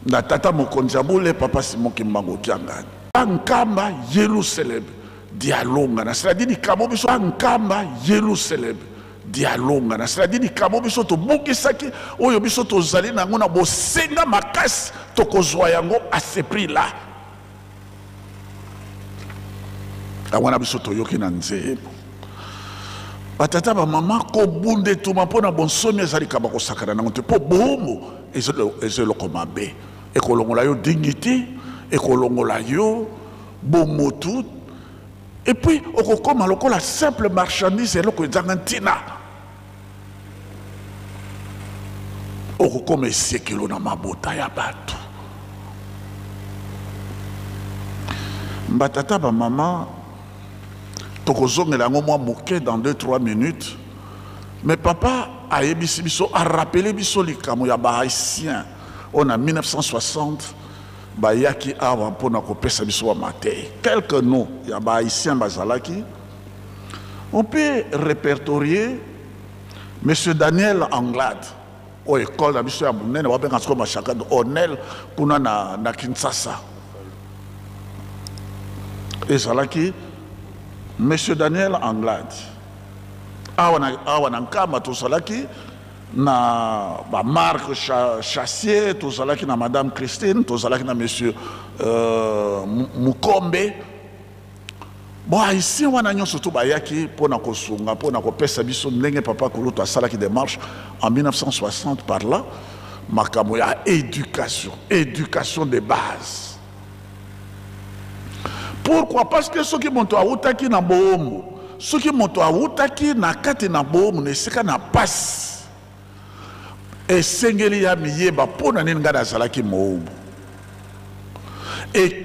na tata mokonzi ya bule papa Simon Kimbangu Kiangani. Nkamba Yelusaleme Dialungana, c'est-à-dire likambo biso Nkamba Yelusaleme Dialungana, c'est-à-dire likambo biso tobungisaki, oyo biso tozali na yango na bosenga makasi, tokozwa yango à ce prix-là. Yango wana biso toyoki na nzembo, batata bamama, kobunda etuma mpo na bonsomi eza likambo ya kosakana nango te, mpo boombo eza eloko mabe, ekolongola yo dignité, ekolongola yo bomotu, et puis okokoma lokola simple marchandise, eloko ezanga ntina, okokoma esekelo na mabota ya bato. Batata bamama, tokozongela yango mwa moke dans 2-3 minutes, mais papa ayebisi biso, arapele biso likambo ya bahaïtien oyo na 1960 bayaki awa mpona kopesa biso bamatei. Quelques noms ya bahaïtien bazalaki, on peut répertorier monsieur Daniel Anglade, oyo école na biso ya monene babenga sikoyo Mashaka Onel kuna na, na Kinshasa. Ezalaki monsieur Daniel Anglade. Awa na, awa na Nkamba tozalaki na ba Marc Chassier, tozalaki na Madame Christine, tozalaki na Monsieur euh, Mukombe. Bon, haïtien wana nyonso to bayaki mpo na kosunga, mpo na kopesa biso ndenge papa Kulutu asalaki démarche en 1960 par là, makambo ya éducation, éducation de base. Pourquoi? Parce que soki moto awutaki na boombo, soki moto awutaki na kati na boombo na esika na pasi, esengeli ya miyeba mpo na nini ngai nazalaki moombo e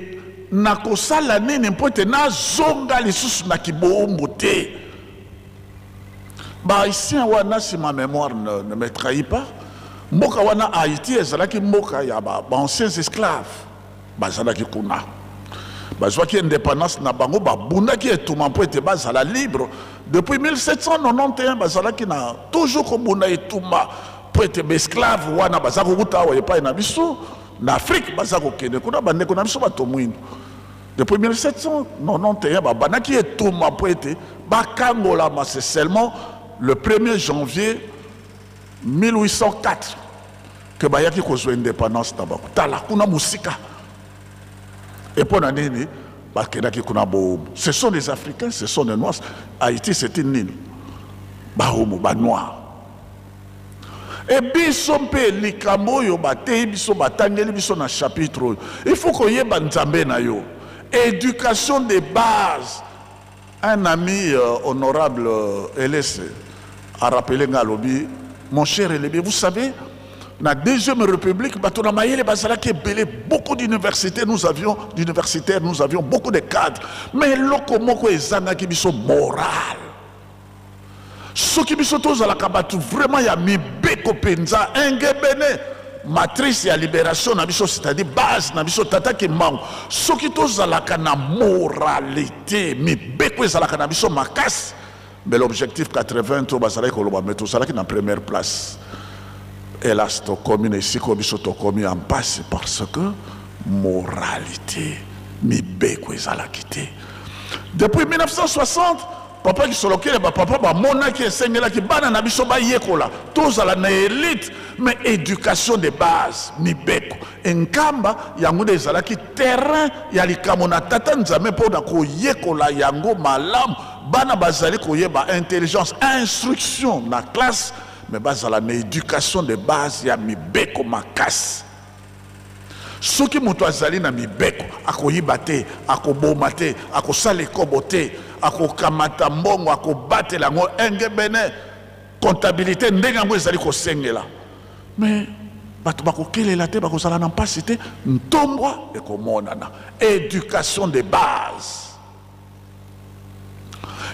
nakosala nini mpo ete nazonga lisusu na kiboombo te. Ba-Haïtien wana, si ma mémoire ne, ne me trahit pas, mboka wana Haïti ezalaki mboka ya ba-anciens esclaves bazalaki kuna. Bazwaki indépendance na bango, babundaki etumba mpo ete bazala libre. Depuis 1791 bazalaki na toujours kobunda etumba mpo ete baesclave wana baza kokuta awa epai na biso na Afrique, baza kokende kuna, bandeko na biso bato mwindo. Depuis 1791 babandaki etumba mpo ete bakangolama. C'est seulement le 1er janvier 1804 que bayaki kozwa indépendance na bango. Tala kuna mosika. Et mpo na nini bakendaki kuna boombo? Ce sont des Africains, ce sont des Noirs. Haïti, c'est une île. Baombo, banoir. E biso mpe likambo oyo bateyi biso, batangeli biso na chapitre oyo, il faut koyeba Nzambe na yo. Éducation de base. Un ami honorable Elese a rappelé nga, alobi: mon cher Elebe, vous savez, na Deuxième République, bato na mayele bazalaki ebele, beaucoup d'universités nous avions, d'universitaires nous avions, beaucoup de cadres, mais eloko moko ezangaki biso: moral. Soki biso tozalaka bato vraiment ya mibeko mpenza, engebene matrice ya libération na biso, c'est-à-dire base na biso tata Kimbangu, soki tozalaka na moralité, mibeko ezalaka na biso makasi, mais l'objectif 80 oyo bazalaki koloba, mais tozalaki na première place. Hélas, tokomi na esika oyo biso tokomi ya mpasi parce que moralité, mibeko ezalaki te. Depuis 1960, papa Kisolokele, bapapa bamonaki esengelaki bana na biso bayekola, tozala na élite, mais éducation de base, mibeko. Nkamba yango nde ezalaki terrain ya likambo na tata Nzambe mpo na koyekola yango malamu. Bana bazali koyeba intelligence, instruction na classe, mais bazala na éducation de base ya mibeko makasi. Soki moto azali na mibeko, akoyiba te, akoboma te, akosala ekobo te, akokamata mbongo, akobatela yango engebene comptabilité ndenge yango ezali kosengela. Mais bato bakokelela te, bakozala na mpasi te, ntombwa ekomonana. Éducation de base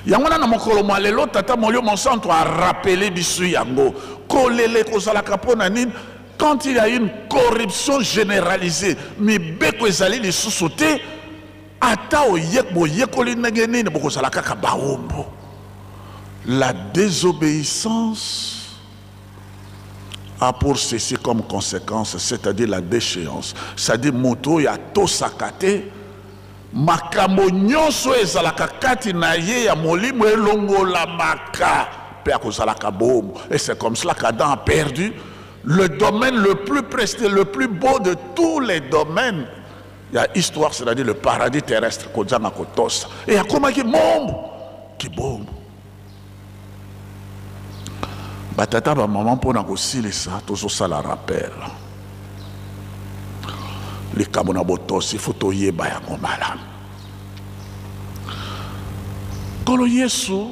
yango wana. Na mokolo mwa lelo, tata Molio Monsanto arappeler biso yango. Kolela ekozalaka mpo na nini? Quand il y a une corruption généralisée, mibeko ezali lisusu te, ata boyekoli ndenge nini, bokozala kaka baombo. La désobéissance a pour ceci comme conséquence, c'est-à-dire la déchéance, c'est-à-dire moto oyo atosaka te, makambo nyonso ezalaka kati na ye ya molimo elongolamaka mpe akozalaka boombo. Et c'est comme cela qu'Adam a perdu le domaine le plus précieux, le plus beau de tous les domaines ya histoire, c'est-à-dire le paradis terrestre. Kozanga kotosa e akomaki mombo kibombo. Batata, bamama, mpona kosilisa, tozosala rappel likambo na botosi. Fo toyeba yango malamu. Nkolo Yesu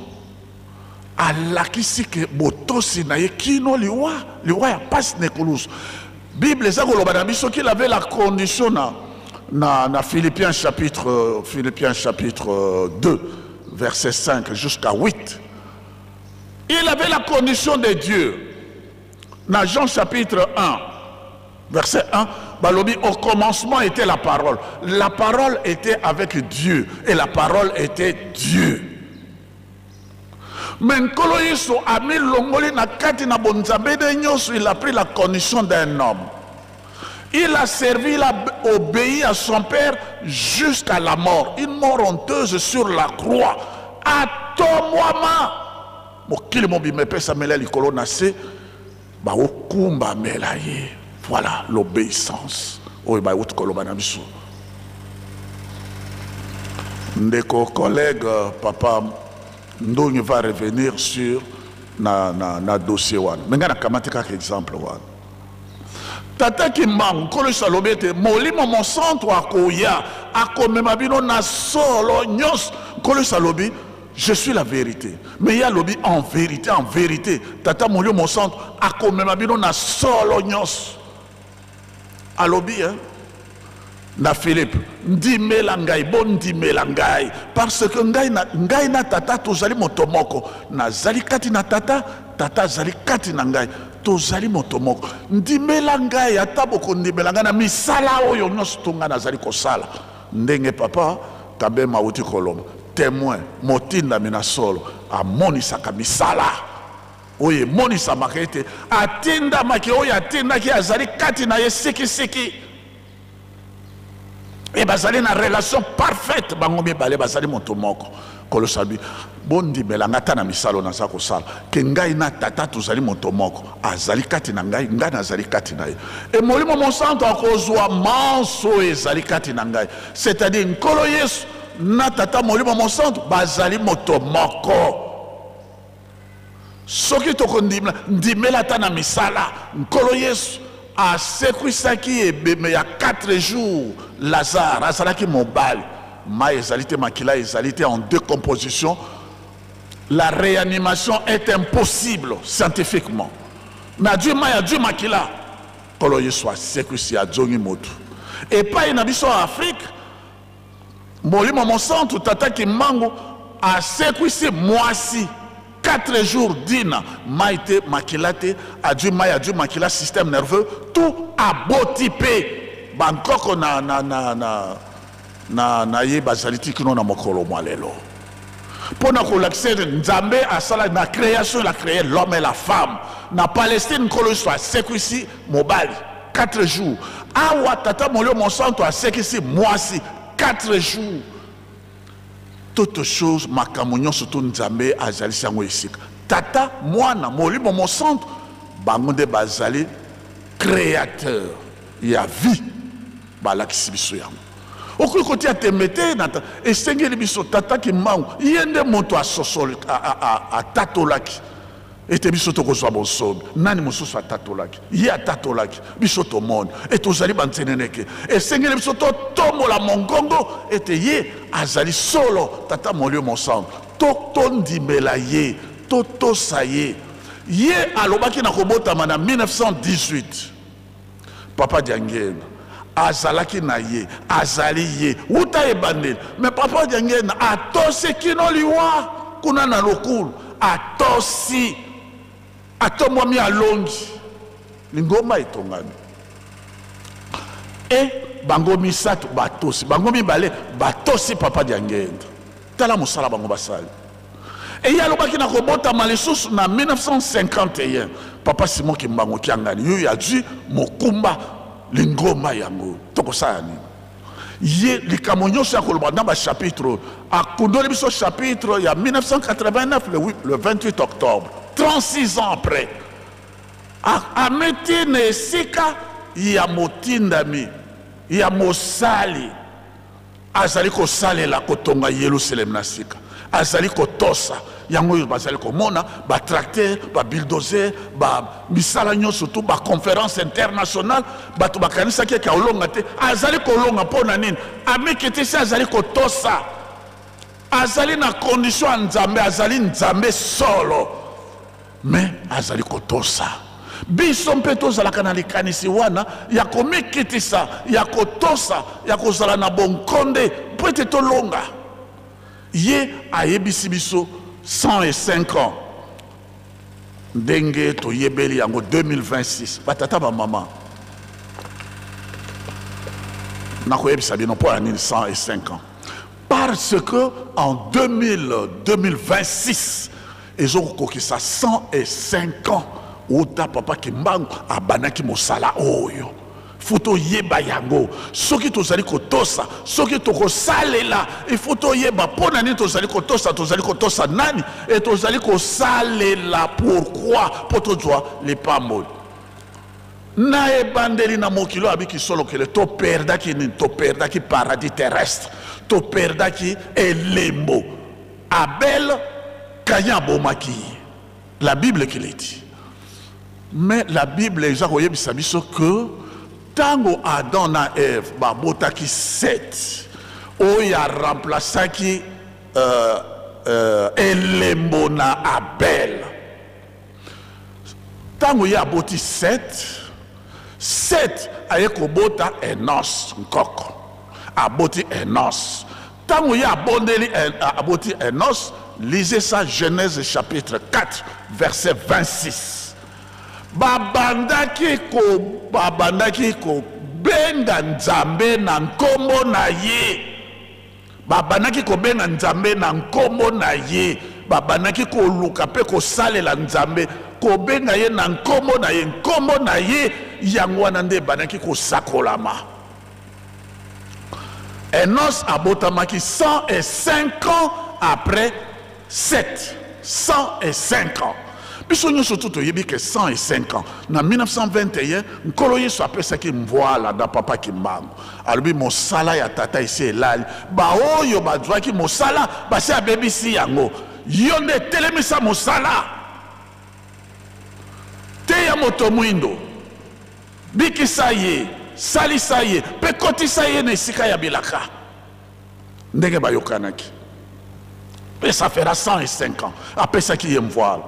alakisi ke botosi na ye kino liwa, liwa ya pasi na ekulusu. Bible eza koloba na biso qu'il avait la condition na Philippiens chapitre 2, verset 5 jusqu'à 8. Il avait la condition de Dieu. Dans Jean chapitre 1, verset 1, balobi: au commencement était la parole, la parole était avec Dieu et la parole était Dieu. Mais Nkolo Yesu amilongoli na kati na bonzambe de nyonso. Il a pris la condition d'un homme, il a servi, il a obéi à son père jusqu'à la mort, une mort honteuse sur la croix. Atombwama. Mokili mobimba epesamela likolo na se, bakokumbamela ye. Voilà l'obéissance oyo bauti koloba na biso. Ndeko collègue papa Ndongi va revenir sur na, na, na dossier wana. Me ngai nakamati kaka exemple wana. Tata Kimbangu, Nkolo Yesu alobi ete Molimo Mosantu akoya, akomema bino na solo nyonso. Nkolo Yesu alobi je suis la vérité. Mais ye alobi en vérité, en vérité, Tata Molimo Mosantu akomema bino na solo nyonso. Alobi hein? na Philippe, ndimela ngai, bondimela ngai, parce que ngai na, ngai na tata tozali moto moko. Nazali kati na tata, tata azali kati na ngai, tozali moto moko. Ndimela ngai, ata bokondimela ngai na misala oyo nyonso to ngai nazali kosala. Ndenge papa Kabema auti koloba, témoin motindami na solo amonisaka misala oyo emonisamaka ete atindamaki, oyo atindaki azali kati na ye sikisiki. E bazali na relation parfaite, bango mibale bazali moto moko. Kolosabi, bondimela ngai ata na misala oyo naza kosala, ke ngai na tata tozali moto moko, azali kati na ngai, ngai nazali kati na ye. E Molimo Mosantu akozwa manso oyo ezali kati na ngai, c'est-à-dire Nkolo Yesu na Tata Molimo Mosantu bazali moto moko. Soki tokondimela, ndimela ata na misala. Nkolo Yesu asekwisaki ebembe ya 4 jours. Lazare azalaki mobali, mai ezali te, makila ezali te, en décomposition. La réanimation est impossible scientifiquement. Mais adui mai, adui makila, Nkolo Yesu asekwisi, azongi motu. Epai na biso ya Afrique, Molimo Mosantu Tata Kimbangu asekwisi mwasi 4 jours dina mai te makila te, adui mai, adui makila, système nerveux tout, aboti pe bankoko na, na, na, na, na, na ye bazali ti kino na mokolo mwa lelo. Mpo na kolakisa ete Nzambe asala na création, il a créé l'homme et la femme. Na Palestine, Nkolo Yesu asekwisi mobali 4 jours. Awa Tata Molimo Mosantu asekisi mwasi 4 jours. Toute chose, makambo nyonso to Nzambe azalisi yango esika. Tata, Mwana, Molimo Mosantu, bango nde bazali créateur ya vie, balakisi biso yango. Okoki kotia tembe te na esengeli biso Tata Kimbangu ye nde moto asosoli, atatolaki ete biso tokozwa bonsomi. Nani mosusu atatolaki? Ye atatolaki, biso tomoni ete tozali banzeneneke. Esengeli biso totombola mongongo ete ye azali solo Tata Molimo Mosantu, tondimela ye, totosa ye. Ye alobaki na kobotama na 1918, Papa Diangienda azalaki na ye, azali ye wuta ebandeli. Mais Papa Diangienda atosi kino liwa kuna na lokulu, atosi, atombwami, alongi lingomba etongami. E bango misato batosi, bango mibale batosi Papa Diangienda. Tala mosala bango basali. Eye alobaki na kobotama lisusu na 1951, Papa Simon Kimbangu Kiangani yo azwi mokumba lingomba yango. Tokosala nini? Ye likambo nyonso ya koloba na bachapitre oyo akundoli biso, chapitre ya 1989, le 28 octobre, 36 ans après, ameti na esika ya motindami ya mosali azali kosalela kotonga Yelusaleme na sika, azali kotosa yango oyo bazali komona batracteur, babulldozer, ba misala nyonso tu, baconférence internationale. Bato bakanisaki eke akolonga te, azali kolonga. Mpo na nini? Amikitisi, azali kotosa, azali na condition ya Nzambe, azali Nzambe solo, me azali kotosa. Biso mpe tozalaka na likanisi wana ya komikitisa, ya kotosa, ya kozala na bonkonde mpo ete tolonga. Ye ayebisi biso 105 ans ndenge toyebeli yango 2026. Batata, bamama, nakoyebisa bino mpo ya nini 105 ans. Parce que en 2026 ezokokokisa 105 ans uta Papa Kimbangu abandaki mosala oyo. Faut toyeba yango. Soki tozali kotosa, soki tokosalela, il faut toyeba mpo na nini tozali kotosa, tozali kotosa nani e tozali kosalela pourquoi, mpo tozwa lipamboli. Na ebandeli na mokili oyo abiki solokele, toperdaki nini? Toperdaki paradis terrestre, toperdaki elembo. Abel, Caïn abomaki ye. La Bible qui le dit. Mais la Bible eza koyebisa biso que tango Adam na Ève babotaki Seth, oyo a remplaçaki euh, euh, elembo na Abel. Tango ye aboti Seth, Seth aye kobota Enos, nkoko. Aboti Enos. Tango ye abondeli aboti Enos, lisez ça Genèse chapitre 4 verset 26. Babandaki ko babandaki kobenga Nzambe na nkombo na ye. Babandaki kobenga Nzambe na nkombo na ye. Babandaki koluka mpe kosalela Nzambe, kobenga ye na nkombo na ye. Nkombo na ye yango wana nde ebandaki kosakolama. Enos abotamaki 105 ans après 7. 105 ans. Biso nyonso tu toyebi ke 105 ans. Na 1921, Nkolo Yesu apesaki mvwala na Papa Kimbangu. Alobi mosala ya tata esi elali. Baoyo bazwaki mosala basi abebisi yango. Yo nde telemisa mosala. Teya moto mwindo. Bikisa ye, salisa ye, mpe kotisa ye na esika ya bilaka. Ndenge bayokanaki. Mpe ça fera 105 ans. Apesaki ye mvoile.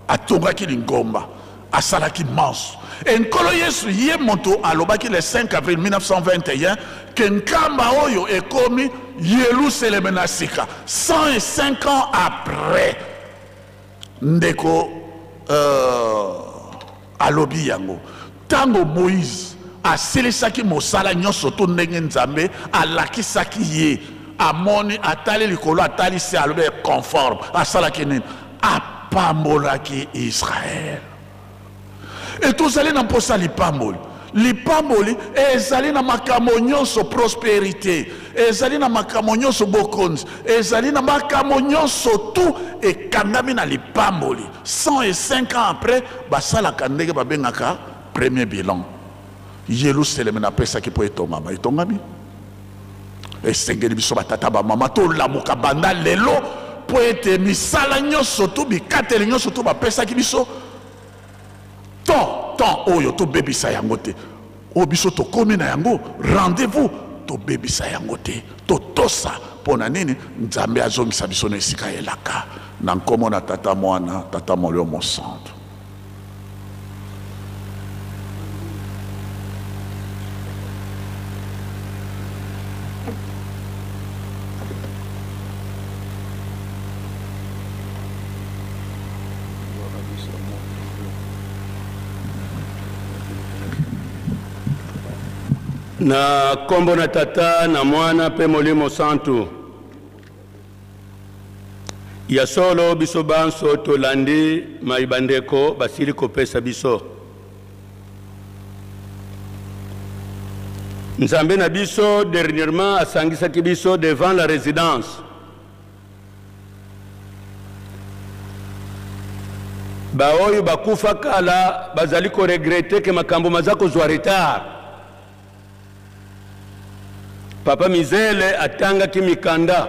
Atongaki lingomba. Asalaki manso. E Nkolo Yesu ye moto alobaki le 5 avril 1921 ke nkamba oyo ekomi Yelusaleme na sika. 105 ans après. Ndeko euh, alobi yango ntango Moïse asilisaki mosala nyonso to ndenge Nzambe alakisaki ye, amoni, atali likolo, atali se, alobi conforme. Asalaki nini? Apambolaki Israël. E tozali na mposa lipamboli. Lipamboli ezali na makambo nyonso, prosperite ezali na makambo nyonso, bokonzi ezali na makambo nyonso, tu ekangami na lipamboli. 105 ans après basalaka ndenge babengaka premier bilan. Yelusaleme napesaki mpo etongama, etongami. Esengeli biso batata bamama tolamuka banda lelo mpo ete misala nyonso to bikateli nyonso to bapesaki biso temps temps oyo tobebisa yango te, oyo biso tokomi na yango rendez-vous tobebisa yango te, totosa. Mpo na nini? Nzambe azongisa biso na esika elaka. Na nkombo na Tata, Mwana, Tata Molimo Mosantu. Na nkombo na Tata na Mwana mpe Molimo Santu. Ya solo biso banso tolandi mai bandeko basili kopesa biso. Nzambe na biso dernièrement asangisaki biso devant la résidence. Baoyo bakufa kala bazali koregrete ke makambo maza kozwa retard. Papa Mizele atangaki mikanda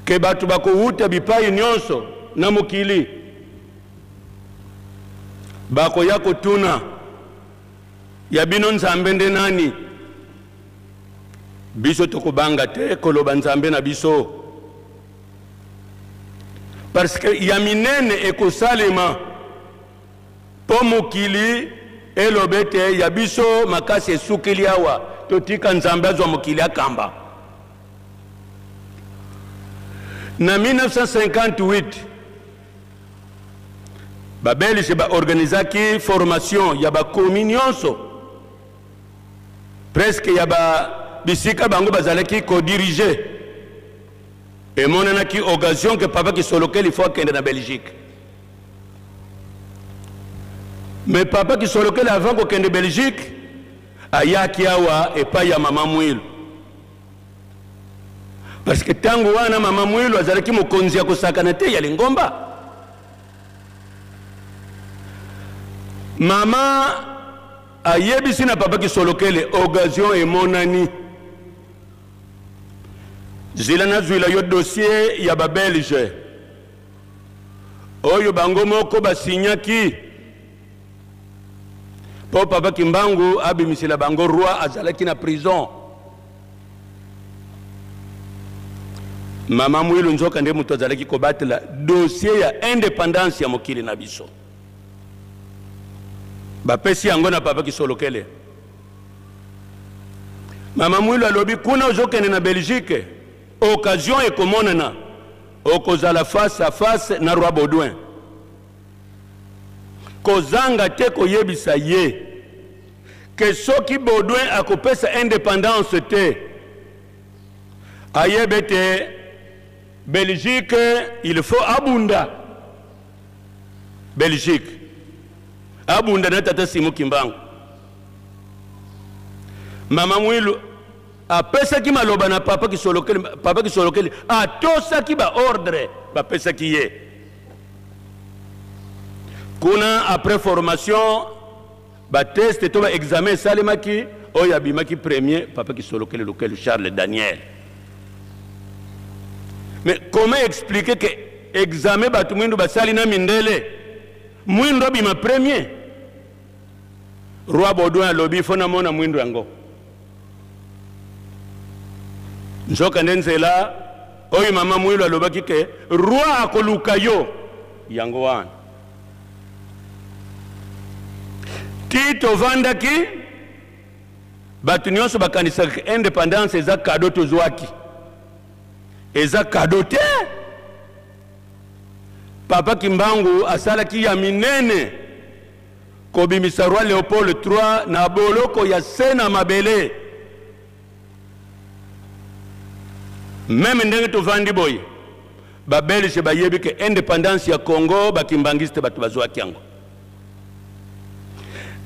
ke bato bakowuta bipai nyonso na mokili bakoya kotuna ya bino Nzambe nde nani? Biso tokobanga te koloba Nzambe na biso, parce que ya minene ekosalema mpo mokili eloba ete ya biso makasi esukeli awa, totika Nzambe azwa mokili akamba. Na 1958 babelge baorganizaki formation ya bakomi nyonso presque ya ba bisika bango bazalaki kodirige. Emonanaki occasion ke papa Kisolokeli faut akende na Belgique. Mais papa Kisolokele avant kokende Belgique ayaki awa epai ya mama Mwilu, parce que ntango wana mama Mwilu azalaki mokonzi ya kosakana te ya lingomba. Mama ayebisi na papa Kisolokele, occasion emonani, zila nazwila yo dossier ya babelge oyo bango moko basinyaki mpo papa Kimbangu abimisela bango roi azalaki na prison. Mama Mwilu nzoka nde moto azalaki kobatela dossier ya independance ya mokili na biso. Bapesi yango na papa Kisolokele. Mama Mwilu alobi kuna ozokende na Belgique, occasion ekomonana, okozala face à face na roi Baudouin. Kozanga te koyebisa ye ke soki Baudouin akopesa indépendance te, ayebe te Belgique il faut abunda. Belgique abunda na tata Simon Kimbangu. Mama Mwilu apesaki maloba na papa Kisolokele, papa Kisolokele atosaki ba ordre bapesaki ye. Kuna après formation ba test to ba examen esalemaki, oyo abimaki premier papa Kisolokele Lukelu Charles Daniel. Mais comment expliquer que examen bato mwindu basali na mindele, mwindu abima premier? Roi Baudouin alobi fo namona mwindu yango. Nzoka nde nzela oyo mama Mwilu alobaki ke roi akoluka yo, yango wana ti tovandaki bato nyonso bakanisaka independance eza cadeau tozwaki. Eza cadeau te. Papa Kimbangu asalaki ya minene kobimisa roi Léopold trois na boloko ya se na mabele. Meme ndenge tovandi boye, ba Belge bayebi ke independance ya Congo ba kimbangiste bato bazwaki yango.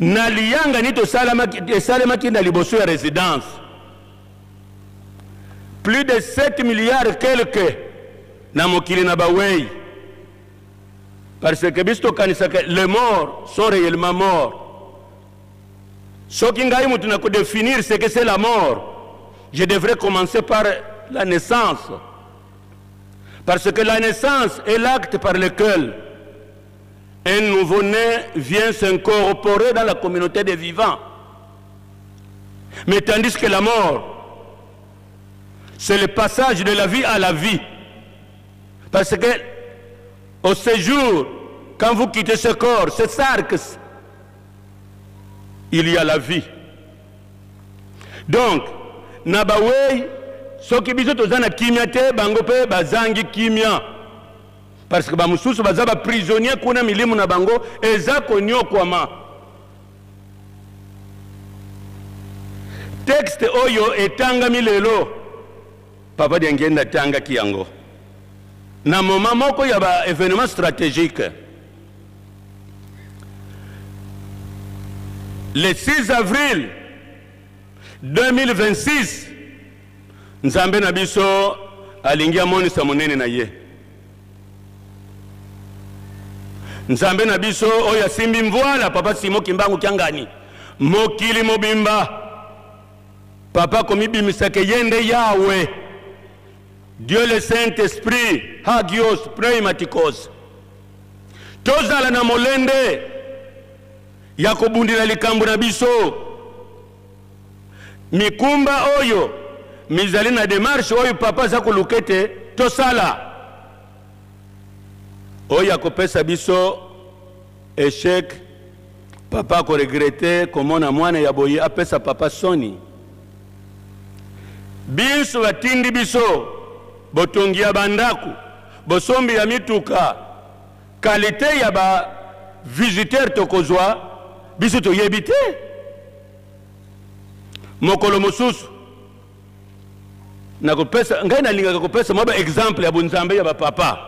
Na liyangani tosalamaki, esalemaki na liboso ya résidence, plus de 7 milliards quelque na mokili na bawei, parce que biso tokanisaka les morts sont réellement morts. Soki ngai moto na kodéfinir ce que c'est la mort, je devrais commencer par la naissance, parce que la naissance est l'acte par lequel un nouveau-né vient s'incorporer dans la communauté des vivants. Mais tandis que la mort, c'est le passage de la vie à la vie. Parce que au séjour, quand vous quittez ce corps, ce sarque, il y a la vie. Donc, na bawei, soki biso toza na kimia te, bango pe bazangi kimia. Parce que ba mosusu baza ba prisonnier kuna, milimu na bango eza konyokwama. Texte oyo etangami lelo, Papa Diangienda atangaki yango na moment moko ya ba événement stratégique. Le 6 avril 2026, Nzambe na biso alingi amonisa monene na ye. Nzambe na biso oyo asimbi mvwala, Papa Simon Kimbangu Kiangani, mokili mobimba, Papa komibimisaka ye nde Yahweh, Dieu le Saint-Esprit, Hagios Pneumatikos. Tozala na molende ya kobundela likambo na biso. Mikumba oyo mizali na démarche oyo papa aza koluka ete tosala, oyo akopesa biso échec, papa akoregrete komona mwana ya boye apesa papa soni. Biso batindi biso botongi ya bandako, bosombi ya mituka, qualité ya ba visiteur tokozwa biso toyebi te. Mokolo mosusu nakopesa, ngai nalingaka kopesa mwa ba exemple ya bonzambe ya ba papa.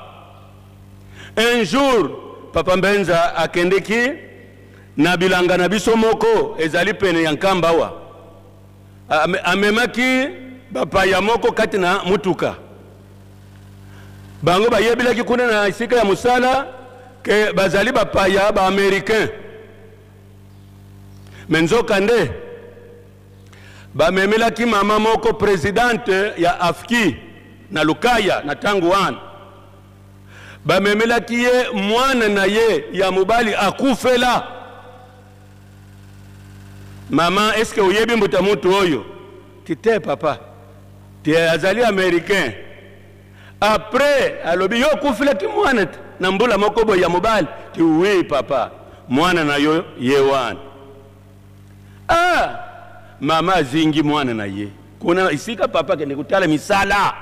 Un jour papa Mbenza akendeki na bilanga na biso moko ezali pene ya Nkamba awa. Amemaki bapaya moko kati na motuka. Bango bayebelaki kuna na esika ya mosala ke bazali bapaya ba Americain. Me nzokande bamemelaki mama moko presidente ya AFKI na Lukaya na tango wana. Bamemelaki ye mwana na ye ya mobali akufela. Mama, est-ce que oyebi mbuta mutu oyo? Ti te papa. Te azali américain. Après alobi yo okufelaki mwana te na mbula moko boye ya mobali. Ti oui papa, mwana na yo ye wana. Ah, mama azingi mwana na ye kuna esika papa akende kotala misala.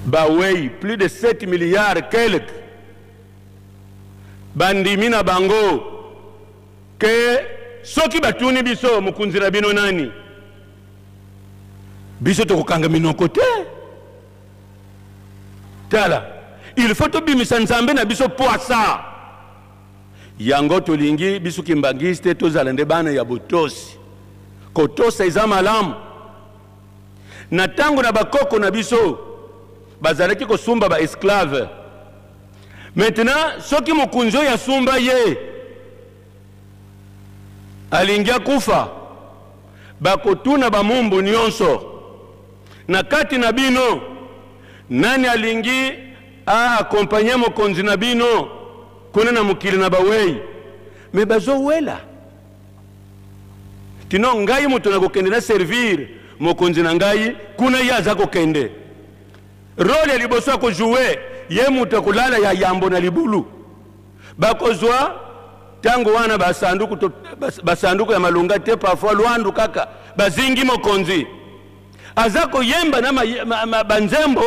Bawei plus de 7 milliards quelque bandimi na bango ke soki batuni biso mokonzi na bino nani, biso tokokanga minoko te. Tala, il faut tobimisa Nzambe na biso poasa. Yango tolingi biso kimbangiste tozala nde bana ya botosi. Kotosa eza malamu. Na tango na bakoko na biso bazalaki kosumba ba esclave. Maintenant soki mokonzi oyo asumba ye alingi akufa, bakotuna bamumbu nyonso na kati na bino nani alingi a accompagner mokonzi na bino kuna na mokili na bawei. Me bazowela tino ngai moto nakokende na servir mokonzi na ngai kuna, ye aza kokende role ya liboso akojoue, ye moto akolala ya yambo na libulu. Bakozwa tango wana basanduku to, basanduku ya malonga te, parfois lwandu kaka bazingi mokonzi aza koyemba na banzembo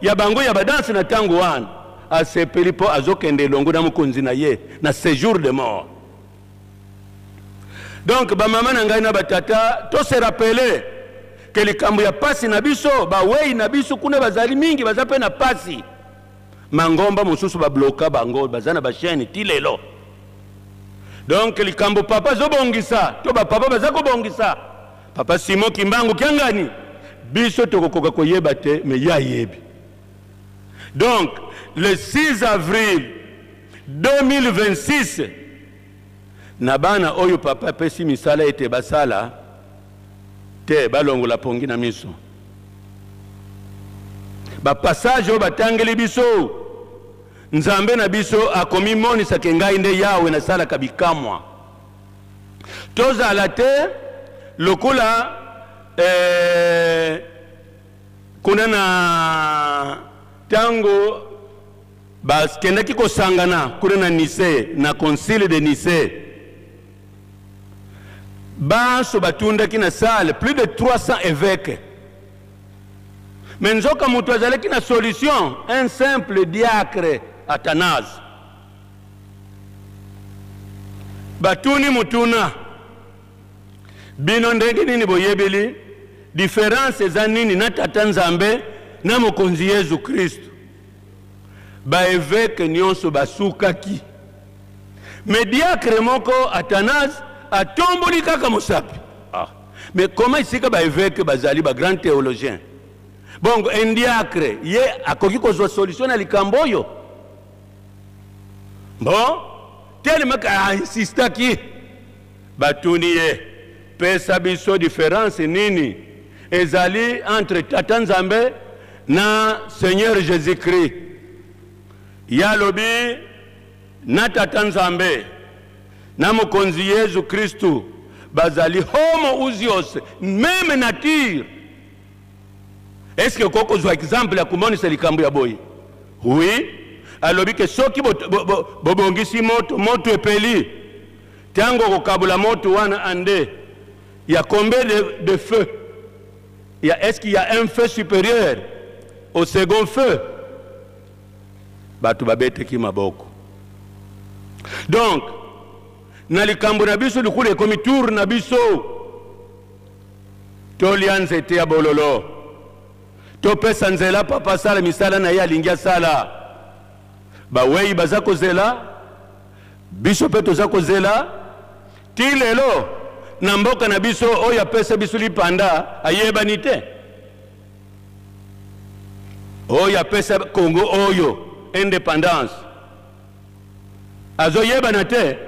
ya bango ya badanse na tango wana asepeli mpo azokende elongo na mokonzi na ye na séjour de mort. Donc bamama na ngai na batata, to se rappeler ke likambo ya pasi na biso, bawei na biso kuna bazali mingi, baza mpe na pasi. Mangomba mosusu babloka bango, baza na bachaîne ti lelo. Donc likambo papa azobongisa to bapapa baza kobongisa, papa Simon Kimbangu Kiangani, biso tokokoka koyeba te, me ye ayebi. Donc le 6 avril 2026 na bana oyo papa apesi misala ete basala te, balongola pongi na miso. Bapassage oyo batangeli biso, Nzambe na biso akomimonisaka ngai nde Yawe nasalaka bikamwa. Tozala te lokola kuna na tango bakendaki kosangana kuna na Nicée, na concile de Nicée, banso batundaki na salle plus de 300 évêques. Mais nzoka moto azalaki na solution, un simple diacre Athanase. Batuni mutuna, bino ndenge nini boyebeli différence eza nini na tata Nzambe na mokonzi Yesu Kristo? Ba évêque nyonso basukaki. Mais diacre moko Athanase atomboli kaka mosapi. Ah. Mais comment esika ba évêque bazali ba grand théologien? Bongo un diacre ye akoki kozwa solution na likambo oyo? Bon, tellement a insistaki, batuni ye, pesa biso différence nini ezali entre tata Nzambe na Seigneur Jésus-Christ. Ya lobi na tata Nzambe na mokonzi Yesu Kristu bazali homo ousios, même nature. Est-ce que okoki kozwa exemple ya komonisa likambo ya boye? Oui, alobi ke soki bobongisi moto, moto epeli, tango okokabola moto wana ande ya combien de feu? Ya, est-ce qu'il y a un feu supérieur au second feu? Bato babeteki maboko. Donc na likambo na biso likulu ekomi tour na biso, tolia nzete ya bololo, topesa nzela papa asala misala na ye alingi asala. Bawei baza kozela, biso mpe toza kozela ti lelo na mboka na biso oyo apesa biso lipanda ayebani te. Oyo apesa Congo oyo independance azoyebana te.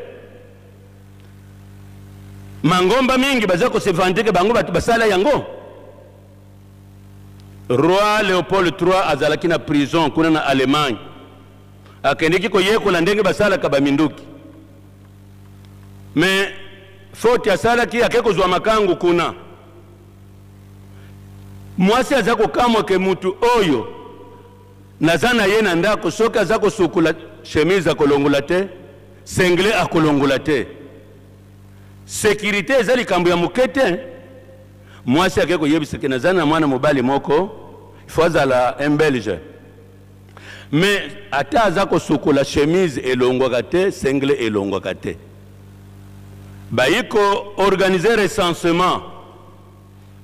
Mangomba mingi baza ko se vanter ke bango bato basala yango. Roi Leopold III azalaki na prison kuna na Allemagne, akendeki koyekola ndenge basalaka baminduki, mais faute asalaki ake kozwa makangu kuna. Mwasi aza kokamwa ke mutu oyo naza na ye na ndako, soki aza kosukola chemise akolongola te, sengle akolongola te. Securite eza likambo ya moke te. Mwasi ake koyebisa ke naza na mwana mobali moko, il faut azala un belge, mais ata aza kosukola chemise elongwaka te, sengle elongwaka te. Bayi ko organiser recensement,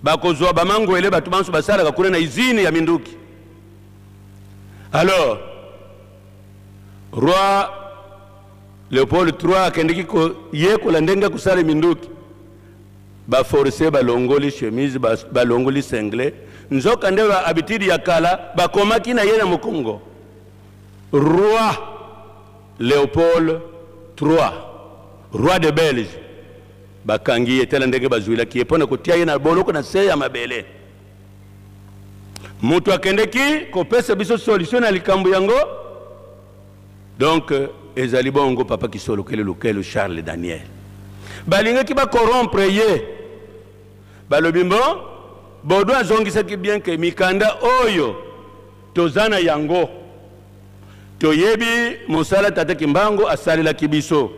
bakozwa bamangwele bato banso basalaka kuna na usine ya minduki. Alors roi Leopold III akendeki koyekola ndenge ya kosala minduki, baforce balongoli chemise, balongoli sengle, nzoka nde ba habitude ya kala bakomaki na ye na mokongo. Roi Leopold III, roi de Belge, bakangi ye, tala ndenge bazwilaki ye mpo na kotia ye na boloko na se ya mabele. Moto akendeki kopesa biso solution na likambo yango. Donc ezali bongo papa Kisolokele Lukelo Charles Daniel balingaki ba corrompre ye, balobi mbo Bodo azongisaki bien ke mikanda oyo toza na yango toyebi mosala tata Kimbangu asalelaki biso.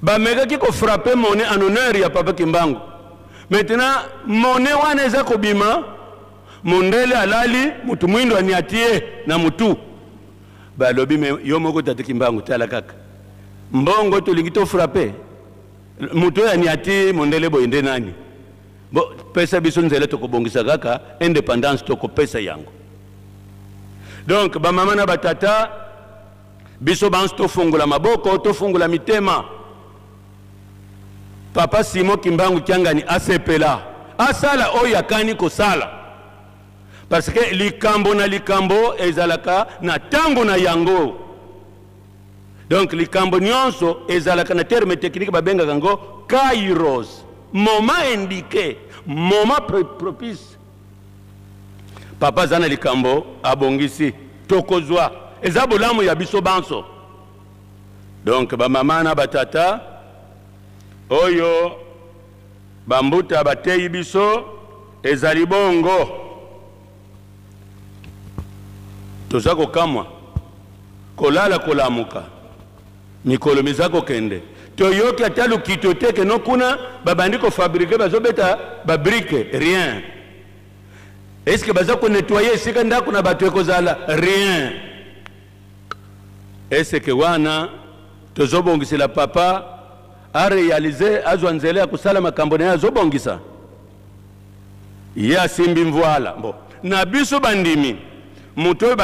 Bamekaki ko frapper monnaie en honneur ya papa Kimbangu. Maintenant monnaie wana eza kobima, mondele alali, mutu mwindo aniati ye na mutu. Balobi me yo moko tata Kimbangu tala kaka mbongo tolingi to frapper mutu oyo aniati mondele boye nde nani? Bo pesa biso nzela tokobongisa kaka independance tokopesa yango. Donc ba mama na ba tata biso banso tofungola maboko, tofungola mitema. Papa Simon Kimbangu Kiangani asepela, asala oyo akani kosala, parce que likambo na likambo ezalaka na tango na yango. Donc likambo nyonso ezalaka na terme technique babengaka yango kairos, moment indiqué, moment propice. Papa aza na likambo abongisi, tokozwa, eza bolamu ya biso banso. Donc ba mama na ba tata oyo bambuta bateyi biso ezali bongo, toza kokamwa kolala kolamuka, mikolo miza kokende, toyoki ata lokito te ke no kuna babandi kofabrike, bazobeta babrike, rien. Est-ce que baza konettoyer esika ndako na bato ekozala? Rien. Est-ce que wana tozobongisela papa a réaliser, azwa nzela ya kosala makambo na ye, azobongisa ye asimbi mvuala. Bon, na biso bandimi moto oyo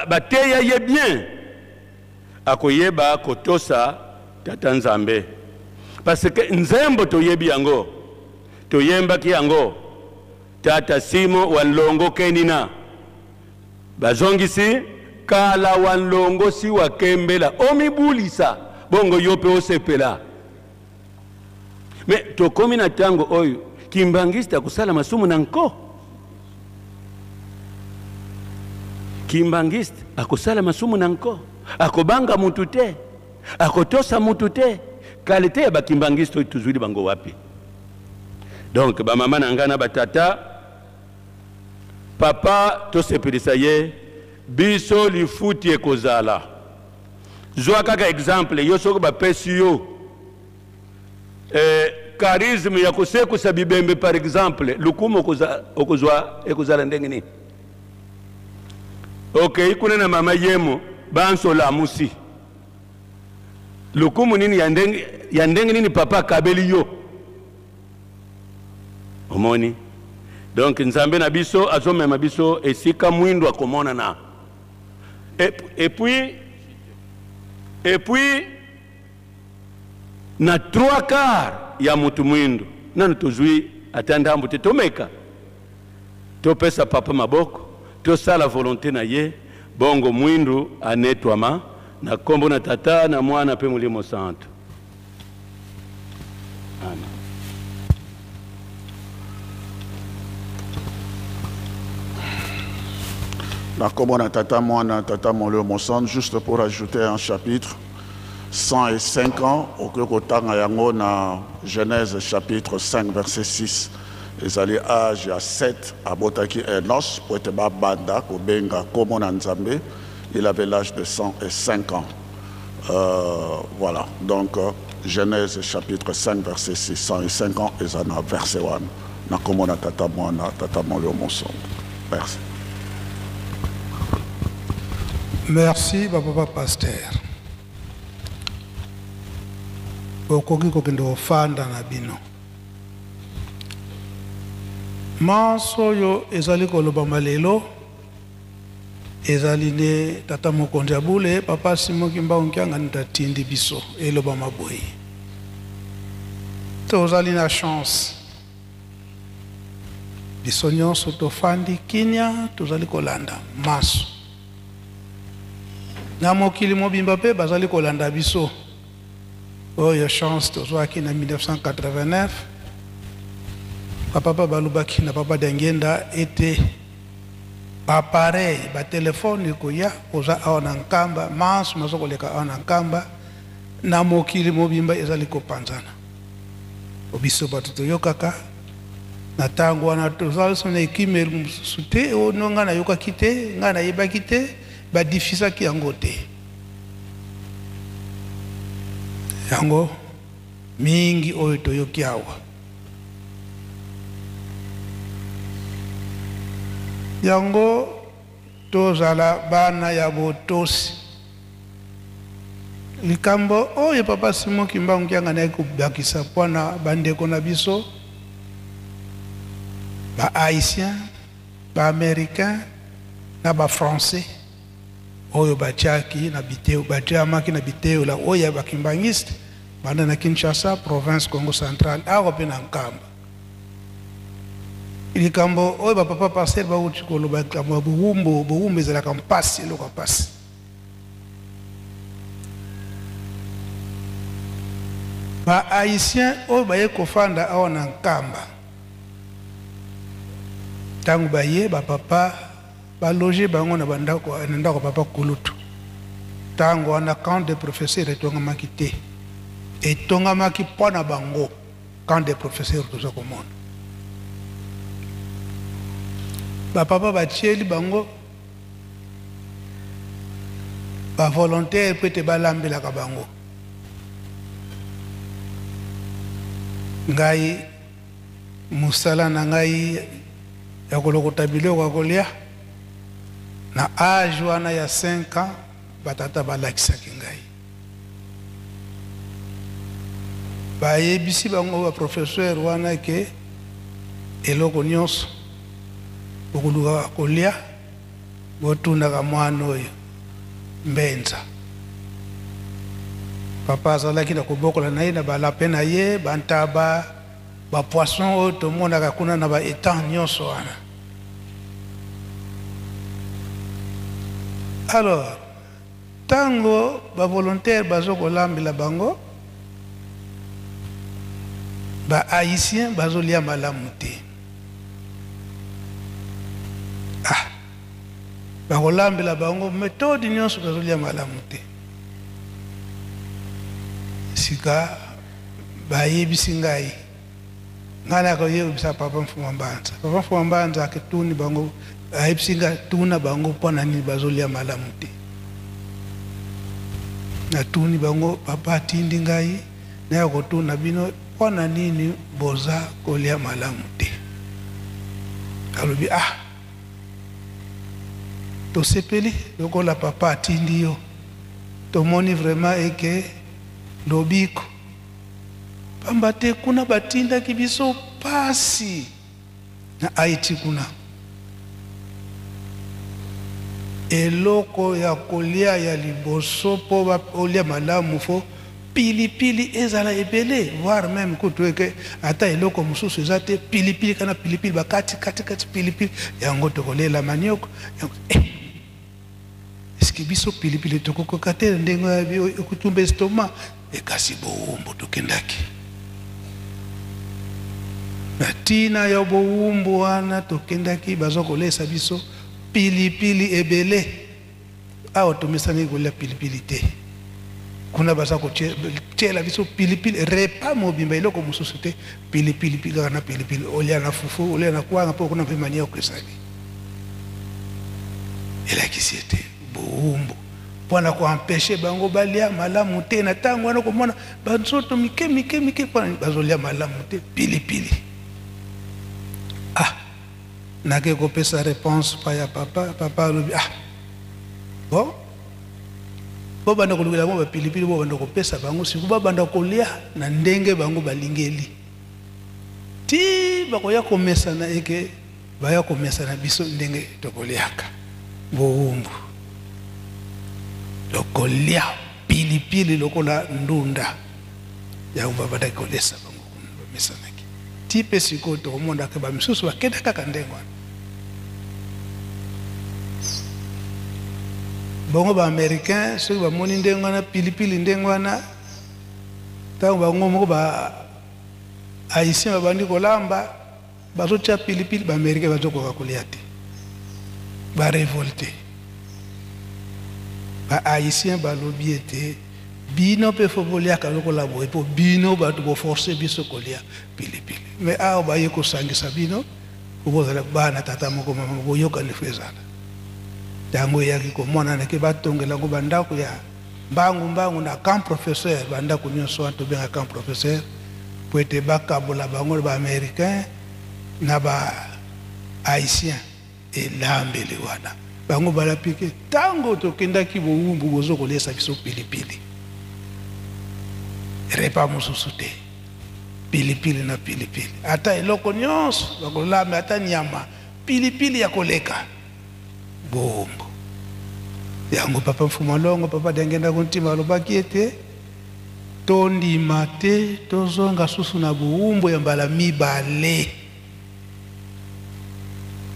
bateya ye bien akoyeba kotosa tata Nzambe, parce que nzembo toyebi yango, toyembaki yango, tata Simo wa nlongo kenina bazongisi kala wa nlongo si wa kembela omibulisa bongo yo pe osepela. Me tokomi na tango oyo kimbangiste akosala masumu na nko, kimbangiste akosala masumu na nko, akobanga mutu te, akotosa mutu te. Kalite ya bakimbangiste oyo tozwili bango wapi? Donc ba mama na ngai na ba tata, papa tosepelisa ye, biso lifuti ekozala. Zwa kaka exemple yo soki bapesi yo charisme ya kosekusa bibembe par exemple, lukumu okozwa ekozala ndenge nini? Okei kuna na mama yemo banso lamusi, lukumu nini ya ndenge nini papa akabeli yo? Omoni? Donc Nzambe na biso azomema biso esika mwindu akomonana. Et, et puis et puis na trois quarts ya mutu mwindu nanu tozwi ata ndambo te. Tomeka topesa papa maboko, tosala volonté na ye, bongo mwindu anetwama na kombo na Tata na Mwana pe Molimo Santu. Amen. Na kombo na Tata Mwana Tata Molimo Mosantu, juste pour ajouter un chapitre, 105 ans, okoki kotanga yango na Genèse chapitre 5 verset 6. Ezali age ya 7 abotaki Enos po ete babanda kobenga kombo na Nzambe. Il avait l'âge de 105 ans. Voilà. Donc Genèse chapitre 5 verset 6, 105 ans eza na verset wana. Na kombo na Tata Mwana Tata Molimo Mosantu. Merci. Merci ba papa pasteur. Bokoki kokende kofanda na bino. Manso oyo ezali kolobama lelo ezali nde tata mokonzi ya bule papa Simon Kimbangu Kiangani nde atindi biso elobama boye. Tozali na chance biso nyonso tofandi kimia, tozali kolanda maso na mokili mobimba mpe bazali kolanda biso. Oyo chance tozwaki na 1989, papa pa balobaki na papa Diangienda ete ba appareil ba telefone ekoya koza awa na Nkamba, manso mazo koleka awa na Nkamba na mokili mobimba ezali kopanzana. Biso bato toyokaka na ntango wana tozali so na ekimeli mosusu te, oyo no ngai nayokaki te, ngai nayebaki te, badifisaki yango te. Yango mingi oyo toyoki awa yango tozala bana ya botosi. Likambo oyo papa Simon Kimbangu Kiangani ayaki kobakisa mpo na bandeko na biso ba Haïtiens, ba Américains na ba Français oyo batiaki na biteo, batiamaki na biteola oyo ya ba Kimbanguiste banda na Kinshasa, province Congo central, awa mpe na Nkamba. Likambo oyo ba papa pasteur bawuti koloba, likambo ya bowumbu, bowumbu ezalaka mpasi, eloko ya mpasi. Ba Haïtiens oyo baye kofanda awa na Nkamba, tango baye ba papa ba loger bango na bandako, na ndako ya papa Kulutu. Tango wana camp de professeur etongamaki te, etongamaki mpo na bango camp de professeur toza komona. Ba papa batieli bango ba volontaire mpo ete balambelaka bango. Ngai mosala na ngai ya kolokota biloko ya kolia na age wana ya 5 ans, batata balakisaki ngai. Bayebisi bango ba professeur wana ke eloko nyonso bokoluka kolia botunaka mwana oyo Mbenza. Papa azalaki na kobokola na ye na ba lapin na ye, ba ntaba, ba poisson oyo tomonaka kuna na ba etang nyonso wana. Alors tango ba volontaire bazo kolambela bango, ba Haïtiens bazolia malamu te. Bakolambela bango methode nyonso bazolia malamu te. Sika bayebisi ngai, ngai nakoyebisa papa Mfuma Mbanza. Papa Mfuma Mbanza akituni bango, ayebisi ngai tuna bango mpo na nini bazolia malamu te. Natuni bango, papa atindi ngai naya kotuna bino mpo na nini boza kolia malamu te. Alobi, tosepeli lokola papa atindi yo, tomoni vraiment eke lobiko, pamba te kuna batindaki biso pasi na Haïti kuna. Eloko ya kolia ya liboso mpo olia malamu fo pilipili ezala ebele, voire meme kutu eke ata eloko mosusu eza te, pilipili kana pilipili bakati kati kati pilipili yango tokolela manioko yango, eh. Eske biso pilipili tokokoka te ndenge ekotumba estomac? Ekasi bowumbu tokendaki na ntina ya bowumbu wana, tokendaki baza kolesa biso pilipili ebele. Awa tomesani kolia pilipili te, kuna baza kotiela biso pilipili repas mobimba, eloko mosusu te, pilipili kaka na pilipili, olia na fufu, olia na kwanga, mpo kuna mpe manioko ezali. Elakisi ete bowumbu mpona koempeshe bango balia malamu te. Na ntango wana komona banzoto mike mike mike mpona bazolia malamu te, pilipili. Ah, nake kopesa réponse pa ya papa. Papa alobi: ah bon, bobanda kolukela bango bapilipili, bobanda kopesa bango siku babanda kolia na ndenge bango balingeli, ti bakoya komesana, eke baya komesana biso ndenge tokoliaka. Bowumbu tokolia pilipili lokola ndunda, yango babandaki kolesa bango kuna, bamesanaki ti mpe sikoyo tokomonaka bamisusu bakenda kaka ndenge wana. Bongo baaméricain soki bamoni ndenge wana, pilipili ndenge wana, ntango bango moko ba haïtien babandi kolamba, bazotia pilipili, baaméricain bazokoka kolia te, barevolte. Bahaïtien balobi ete bino mpe fo boliaka lokola boye, mpo bino bato boforce biso kolia pilipili. Me awa baye kosangisa bino po bozala bana tata moko mama, boyokani fo ezala. Yango eyaki komonana ke batongela yango bandako ya mbangu mbangu na camp professeur, bandako nyonso wana tobenga camp professeur, po ete bakabola bango baaméricain na bahaïtien. Elambeli wana bango balapiki ntango tokendaki bowumbu, bozo kolesa biso pilipili, repas mosusu te, pilipili na pilipili, ata eloko nyonso bakolamba, ata nyama, pilipili ya koleka. Bowumbu yango papa Mfuma Longo, papa Dengenda Kuntima alobaki ete tondima te tozonga susu na bowumbu ya mbala mibale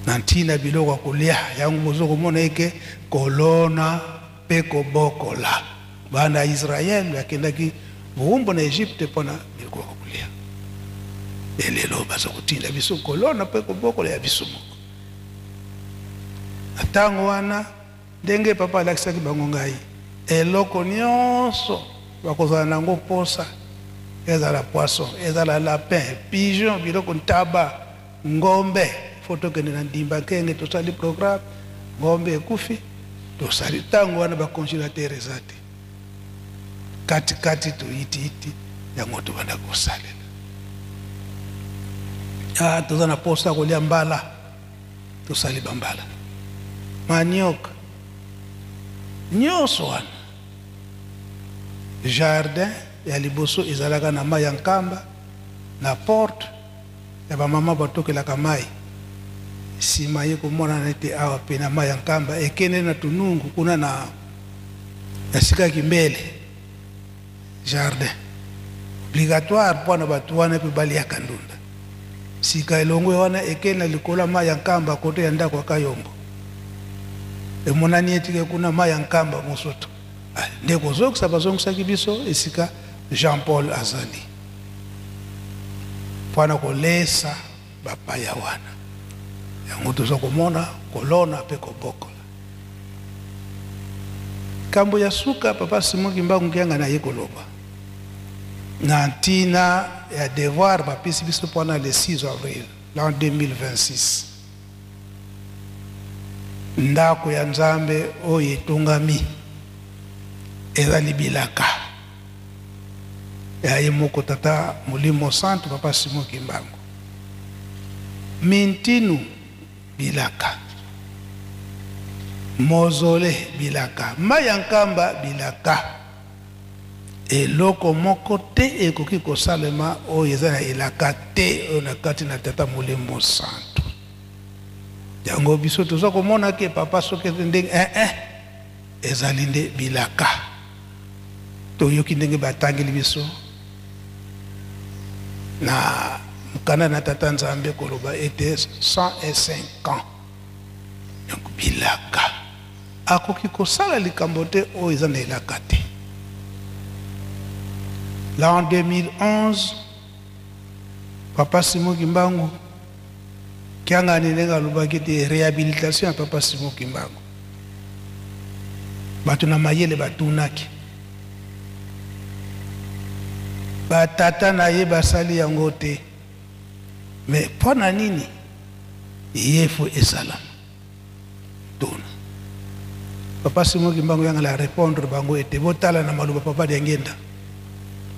na ntina biloko ya kolia. Yango bozo komona eke kolona mpe kobokola. Bana ya Israele bakendaki bowumbu na Egypte mpona biloko ya kolia, elelo baza kotinda biso kolona mpe kobokola ya biso moko. Na ntango wana, ndenge papa alakisaki bango ngai, eloko nyonso bakozala nango posa, ezala poisson, ezala lapin, pigeon, biloko ntaba, ngombe, fo tokende na ndimba nkenge, tosali programme, ngombe ekufi, tosali. Ntango wana bacongélateur eza te, katikati toyitiiti yango tobanda kosalela. Ah, toza na posa kolia mbala, tosali bambala, manioc, nyonso wana. Jardin ya liboso ezalaka na mai ya Nkamba, na porte ya bamama batokelaka mai. Nsima ye komonana ete awa pe na mai ya Nkamba ekende na Tunungu kuna na esika Kimbele, jardin obligatoire mpona bato wana mpe baliaka ndunda. Sika elongo wana ekende na likolo ya mai ya Nkamba, kote ya ndako ya Kayombo, emonani etike kuna mai ya Nkamba mosoto nde kozongisa, bazongisaki biso esika Jean Paul azali mpona kolesa bapaya wana. Yango toza komona kolona mpe kobokola. Kambo ya suka, papa Simon Kimbangu Kiangani aye koloba na ntina ya devoir bapesi biso mpona le 6 avril l'an 2026. Ndako ya Nzambe oyo etongami ezali bilaka ya ye moko tata Molimo Santu, papa Simon Kimbangu. Mintinu bilaka, mozole bilaka, mai ya Nkamba bilaka. Eloko moko te ekoki kosalema oyo eza na elaka te oyo na kati na tata Molimo Santu. Yango biso toza komona ke papa soki ndenge eh eh ezali nde bilaka. Toyoki ndenge batangeli biso na mokanda na tata Nzambe koloba ete 105 ans. Donc bilaka akoki kosala likambo te oyo eza na elaka te. L'an 2011 papa Simon Kimbangu Kiangani ndenge alobaki ete rehabilitation ya papa Simon Kimbangu, bato na mayele batunaki batata na ye basali yango te, me mpo na nini ye fo esalama? Tuna papa Simon Kimbangu yanga la répondre bango ete botala na maloba papa Diangienda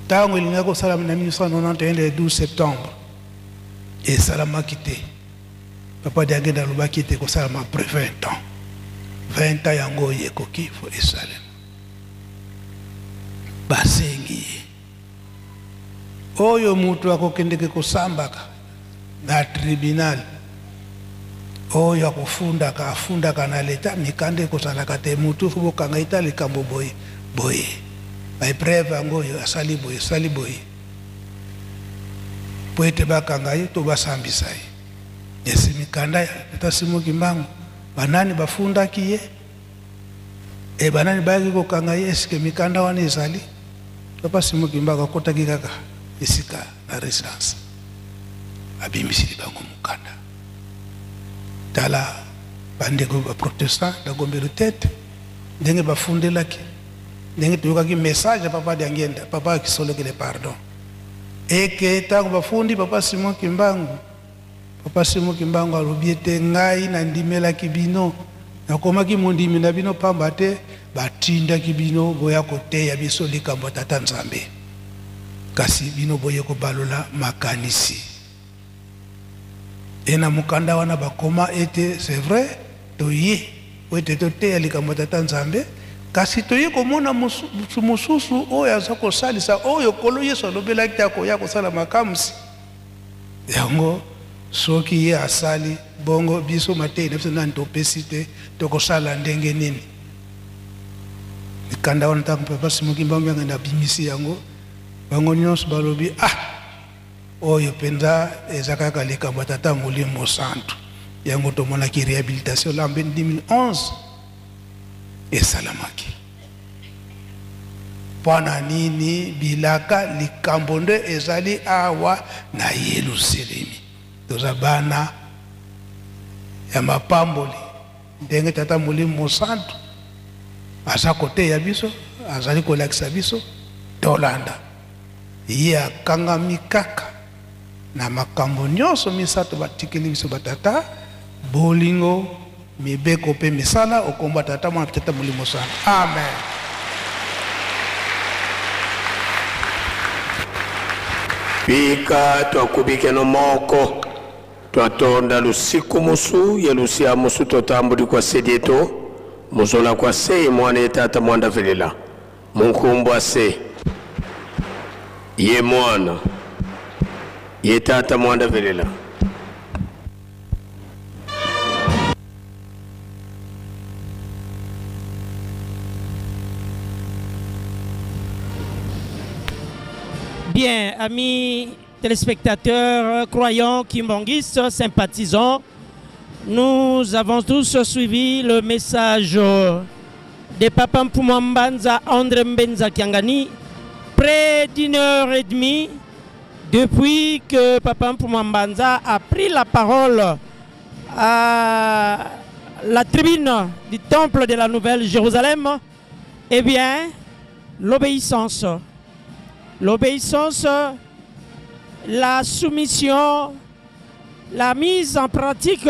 ntango elingaki kosalama na 1991 le 12 septembre esalamaki te. Papa Diangienda alobaki ete ekosalama après 20 ans. 20 ans yango oyo ekoki fo esalema. Basengi ye oyo moto akokendeke kosambaka na tribunal oyo akofundaka afundaka na leta mikanda ekozalaka te motu fo bokanga ye ta likambo boye boye baepreuve yango oyo asali boye asali boye mpo ete bakanga ye to basambisa ye esi mikanda ya tata Simon Kimbangu banani bafundaki ye e banani bayaki kokanga ye esike mikanda wana ezali papa Simon Kimbangu akotaki kaka esika na residence abimisili bango mokanda tala bandeko baprotestant na Gombe Lutete ndenge bafundelaki ndenge toyokaki message ya papa Diangienda papa Kisolokele pardon eke ntango bafundi papa Simon Kimbangu papa Simon Kimbangu alobi ete ngai nandimelaki bino nakomaki mondimi na bino pamba te batindaki bino boya koteya biso likambo ya tata Nzambe kasi bino boye kobalola makanisi e na mokanda wana bakoma ete c'est vrai toye po ete toteya likambo ya tata Nzambe kasi toye komona mosu mosusu oyo aza kosalisa oyo Nkolo Yesu alobelaki te akoya kosala makamwisi yango soki ye asali bongo biso mateyi na biso nani topesi te tokosala ndenge nini mikanda wana ntango papa Simon Kimbangu yanga na abimisi yango bango nyonso balobi ah oyo mpenza eza kaka likambo ya tata Molimo Santu yango tomonaki réhabilitation la 2011 esalamaki mpo na nini bilaka likambo nde ezali awa na Yelusalemi toza bana ya mapamboli ndenge tata Molimo Mosantu aza koteya biso azali kolakisa biso tolanda ye akangami kaka na makambo nyonso misato batikeli biso batata bolingo mibeko mpe misala okomba tata mwana tata Molimo Santu amen. Bika twakubikeno moko twatonda lusiku musu ye lusia musu totambuli kwa sedieto muzola kwa se mwana ye tata mwanda velela munkumbwa se ye mwana ye tata mwanda velela. Bien, amis téléspectateurs, croyants, kimbanguistes, sympathisants, nous avons tous suivi le message de Papa Mfumu Mbanza André Mbenza Kiangani, près d'une heure et demie depuis que Papa Mfumu Mbanza a pris la parole à la tribune du temple de la Nouvelle Jérusalem. Eh bien, l'obéissance, l'obéissance, la soumission, la mise en pratique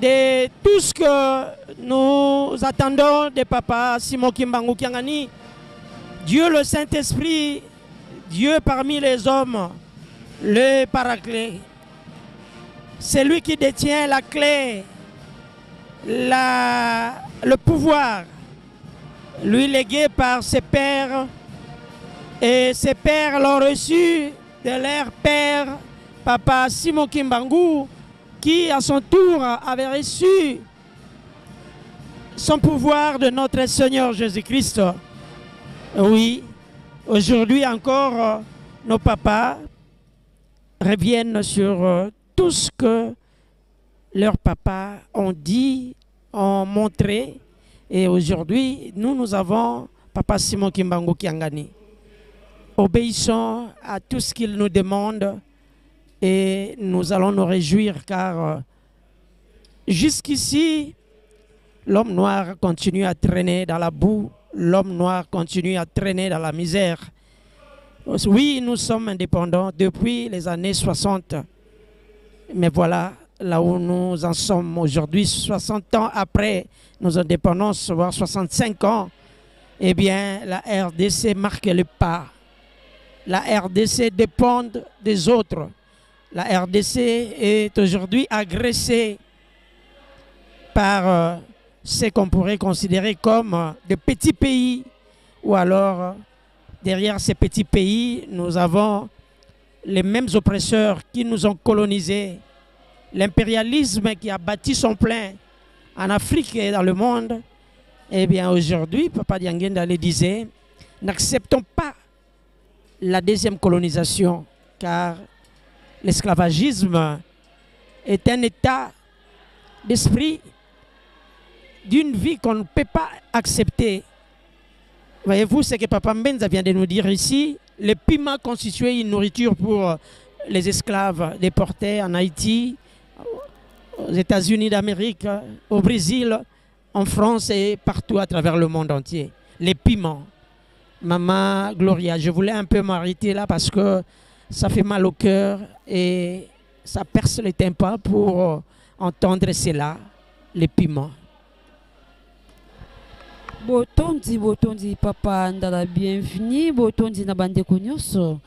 de tout ce que nous attendons de Papa Simon Kimbangu Kiangani, Dieu le Saint-Esprit, Dieu parmi les hommes, le Paraclet. C'est lui qui détient la clé, le pouvoir, lui légué par ses pères. Et ses pères l'ont reçu de leur père, Papa Simon Kimbangu, qui à son tour avait reçu son pouvoir de notre Seigneur Jésus-Christ. Oui, aujourd'hui encore, nos papas reviennent sur euh, tout ce que leurs papas ont dit, ont montré. Et aujourd'hui, nous, nous avons Papa Simon Kimbangu Kiangani. Obéissons à tout ce qu'il nous demande et nous allons nous réjouir car euh, jusqu'ici, l'homme noir continue à traîner dans la boue, l'homme noir continue à traîner dans la misère. Oui, nous sommes indépendants depuis les années 60. Mais voilà là où nous en sommes aujourd'hui, 60 ans après nos indépendances, voire 65 ans, eh bien, la RDC marque le pas. La RDC dépend des autres. La RDC est aujourd'hui agressée par euh, ce qu'on pourrait considérer comme euh, des petits pays, ou alors euh, derrière ces petits pays, nous avons les mêmes oppresseurs qui nous ont colonisés, l'impérialisme qui a bâti son plein en Afrique et dans le monde. Eh bien aujourd'hui, Papa Diangenda le disait, n'acceptons pas la deuxième colonisation, car l'esclavagisme est un état d'esprit d'une vie qu'on ne peut pas accepter. Voyez-vous ce que Papa Mbenza vient de nous dire ici, les piments constituaient une nourriture pour les esclaves déportés en Haïti, aux États-Unis d'Amérique, au Brésil, en France et partout à travers le monde entier. Les piments. Maman Gloria, je voulais un peu m'arrêter là parce que ça fait mal au cœur et ça perce les tympans pour euh, entendre cela, les piments. Botondi botondi papa ndala bienvenue botondi na bandeko nyonso.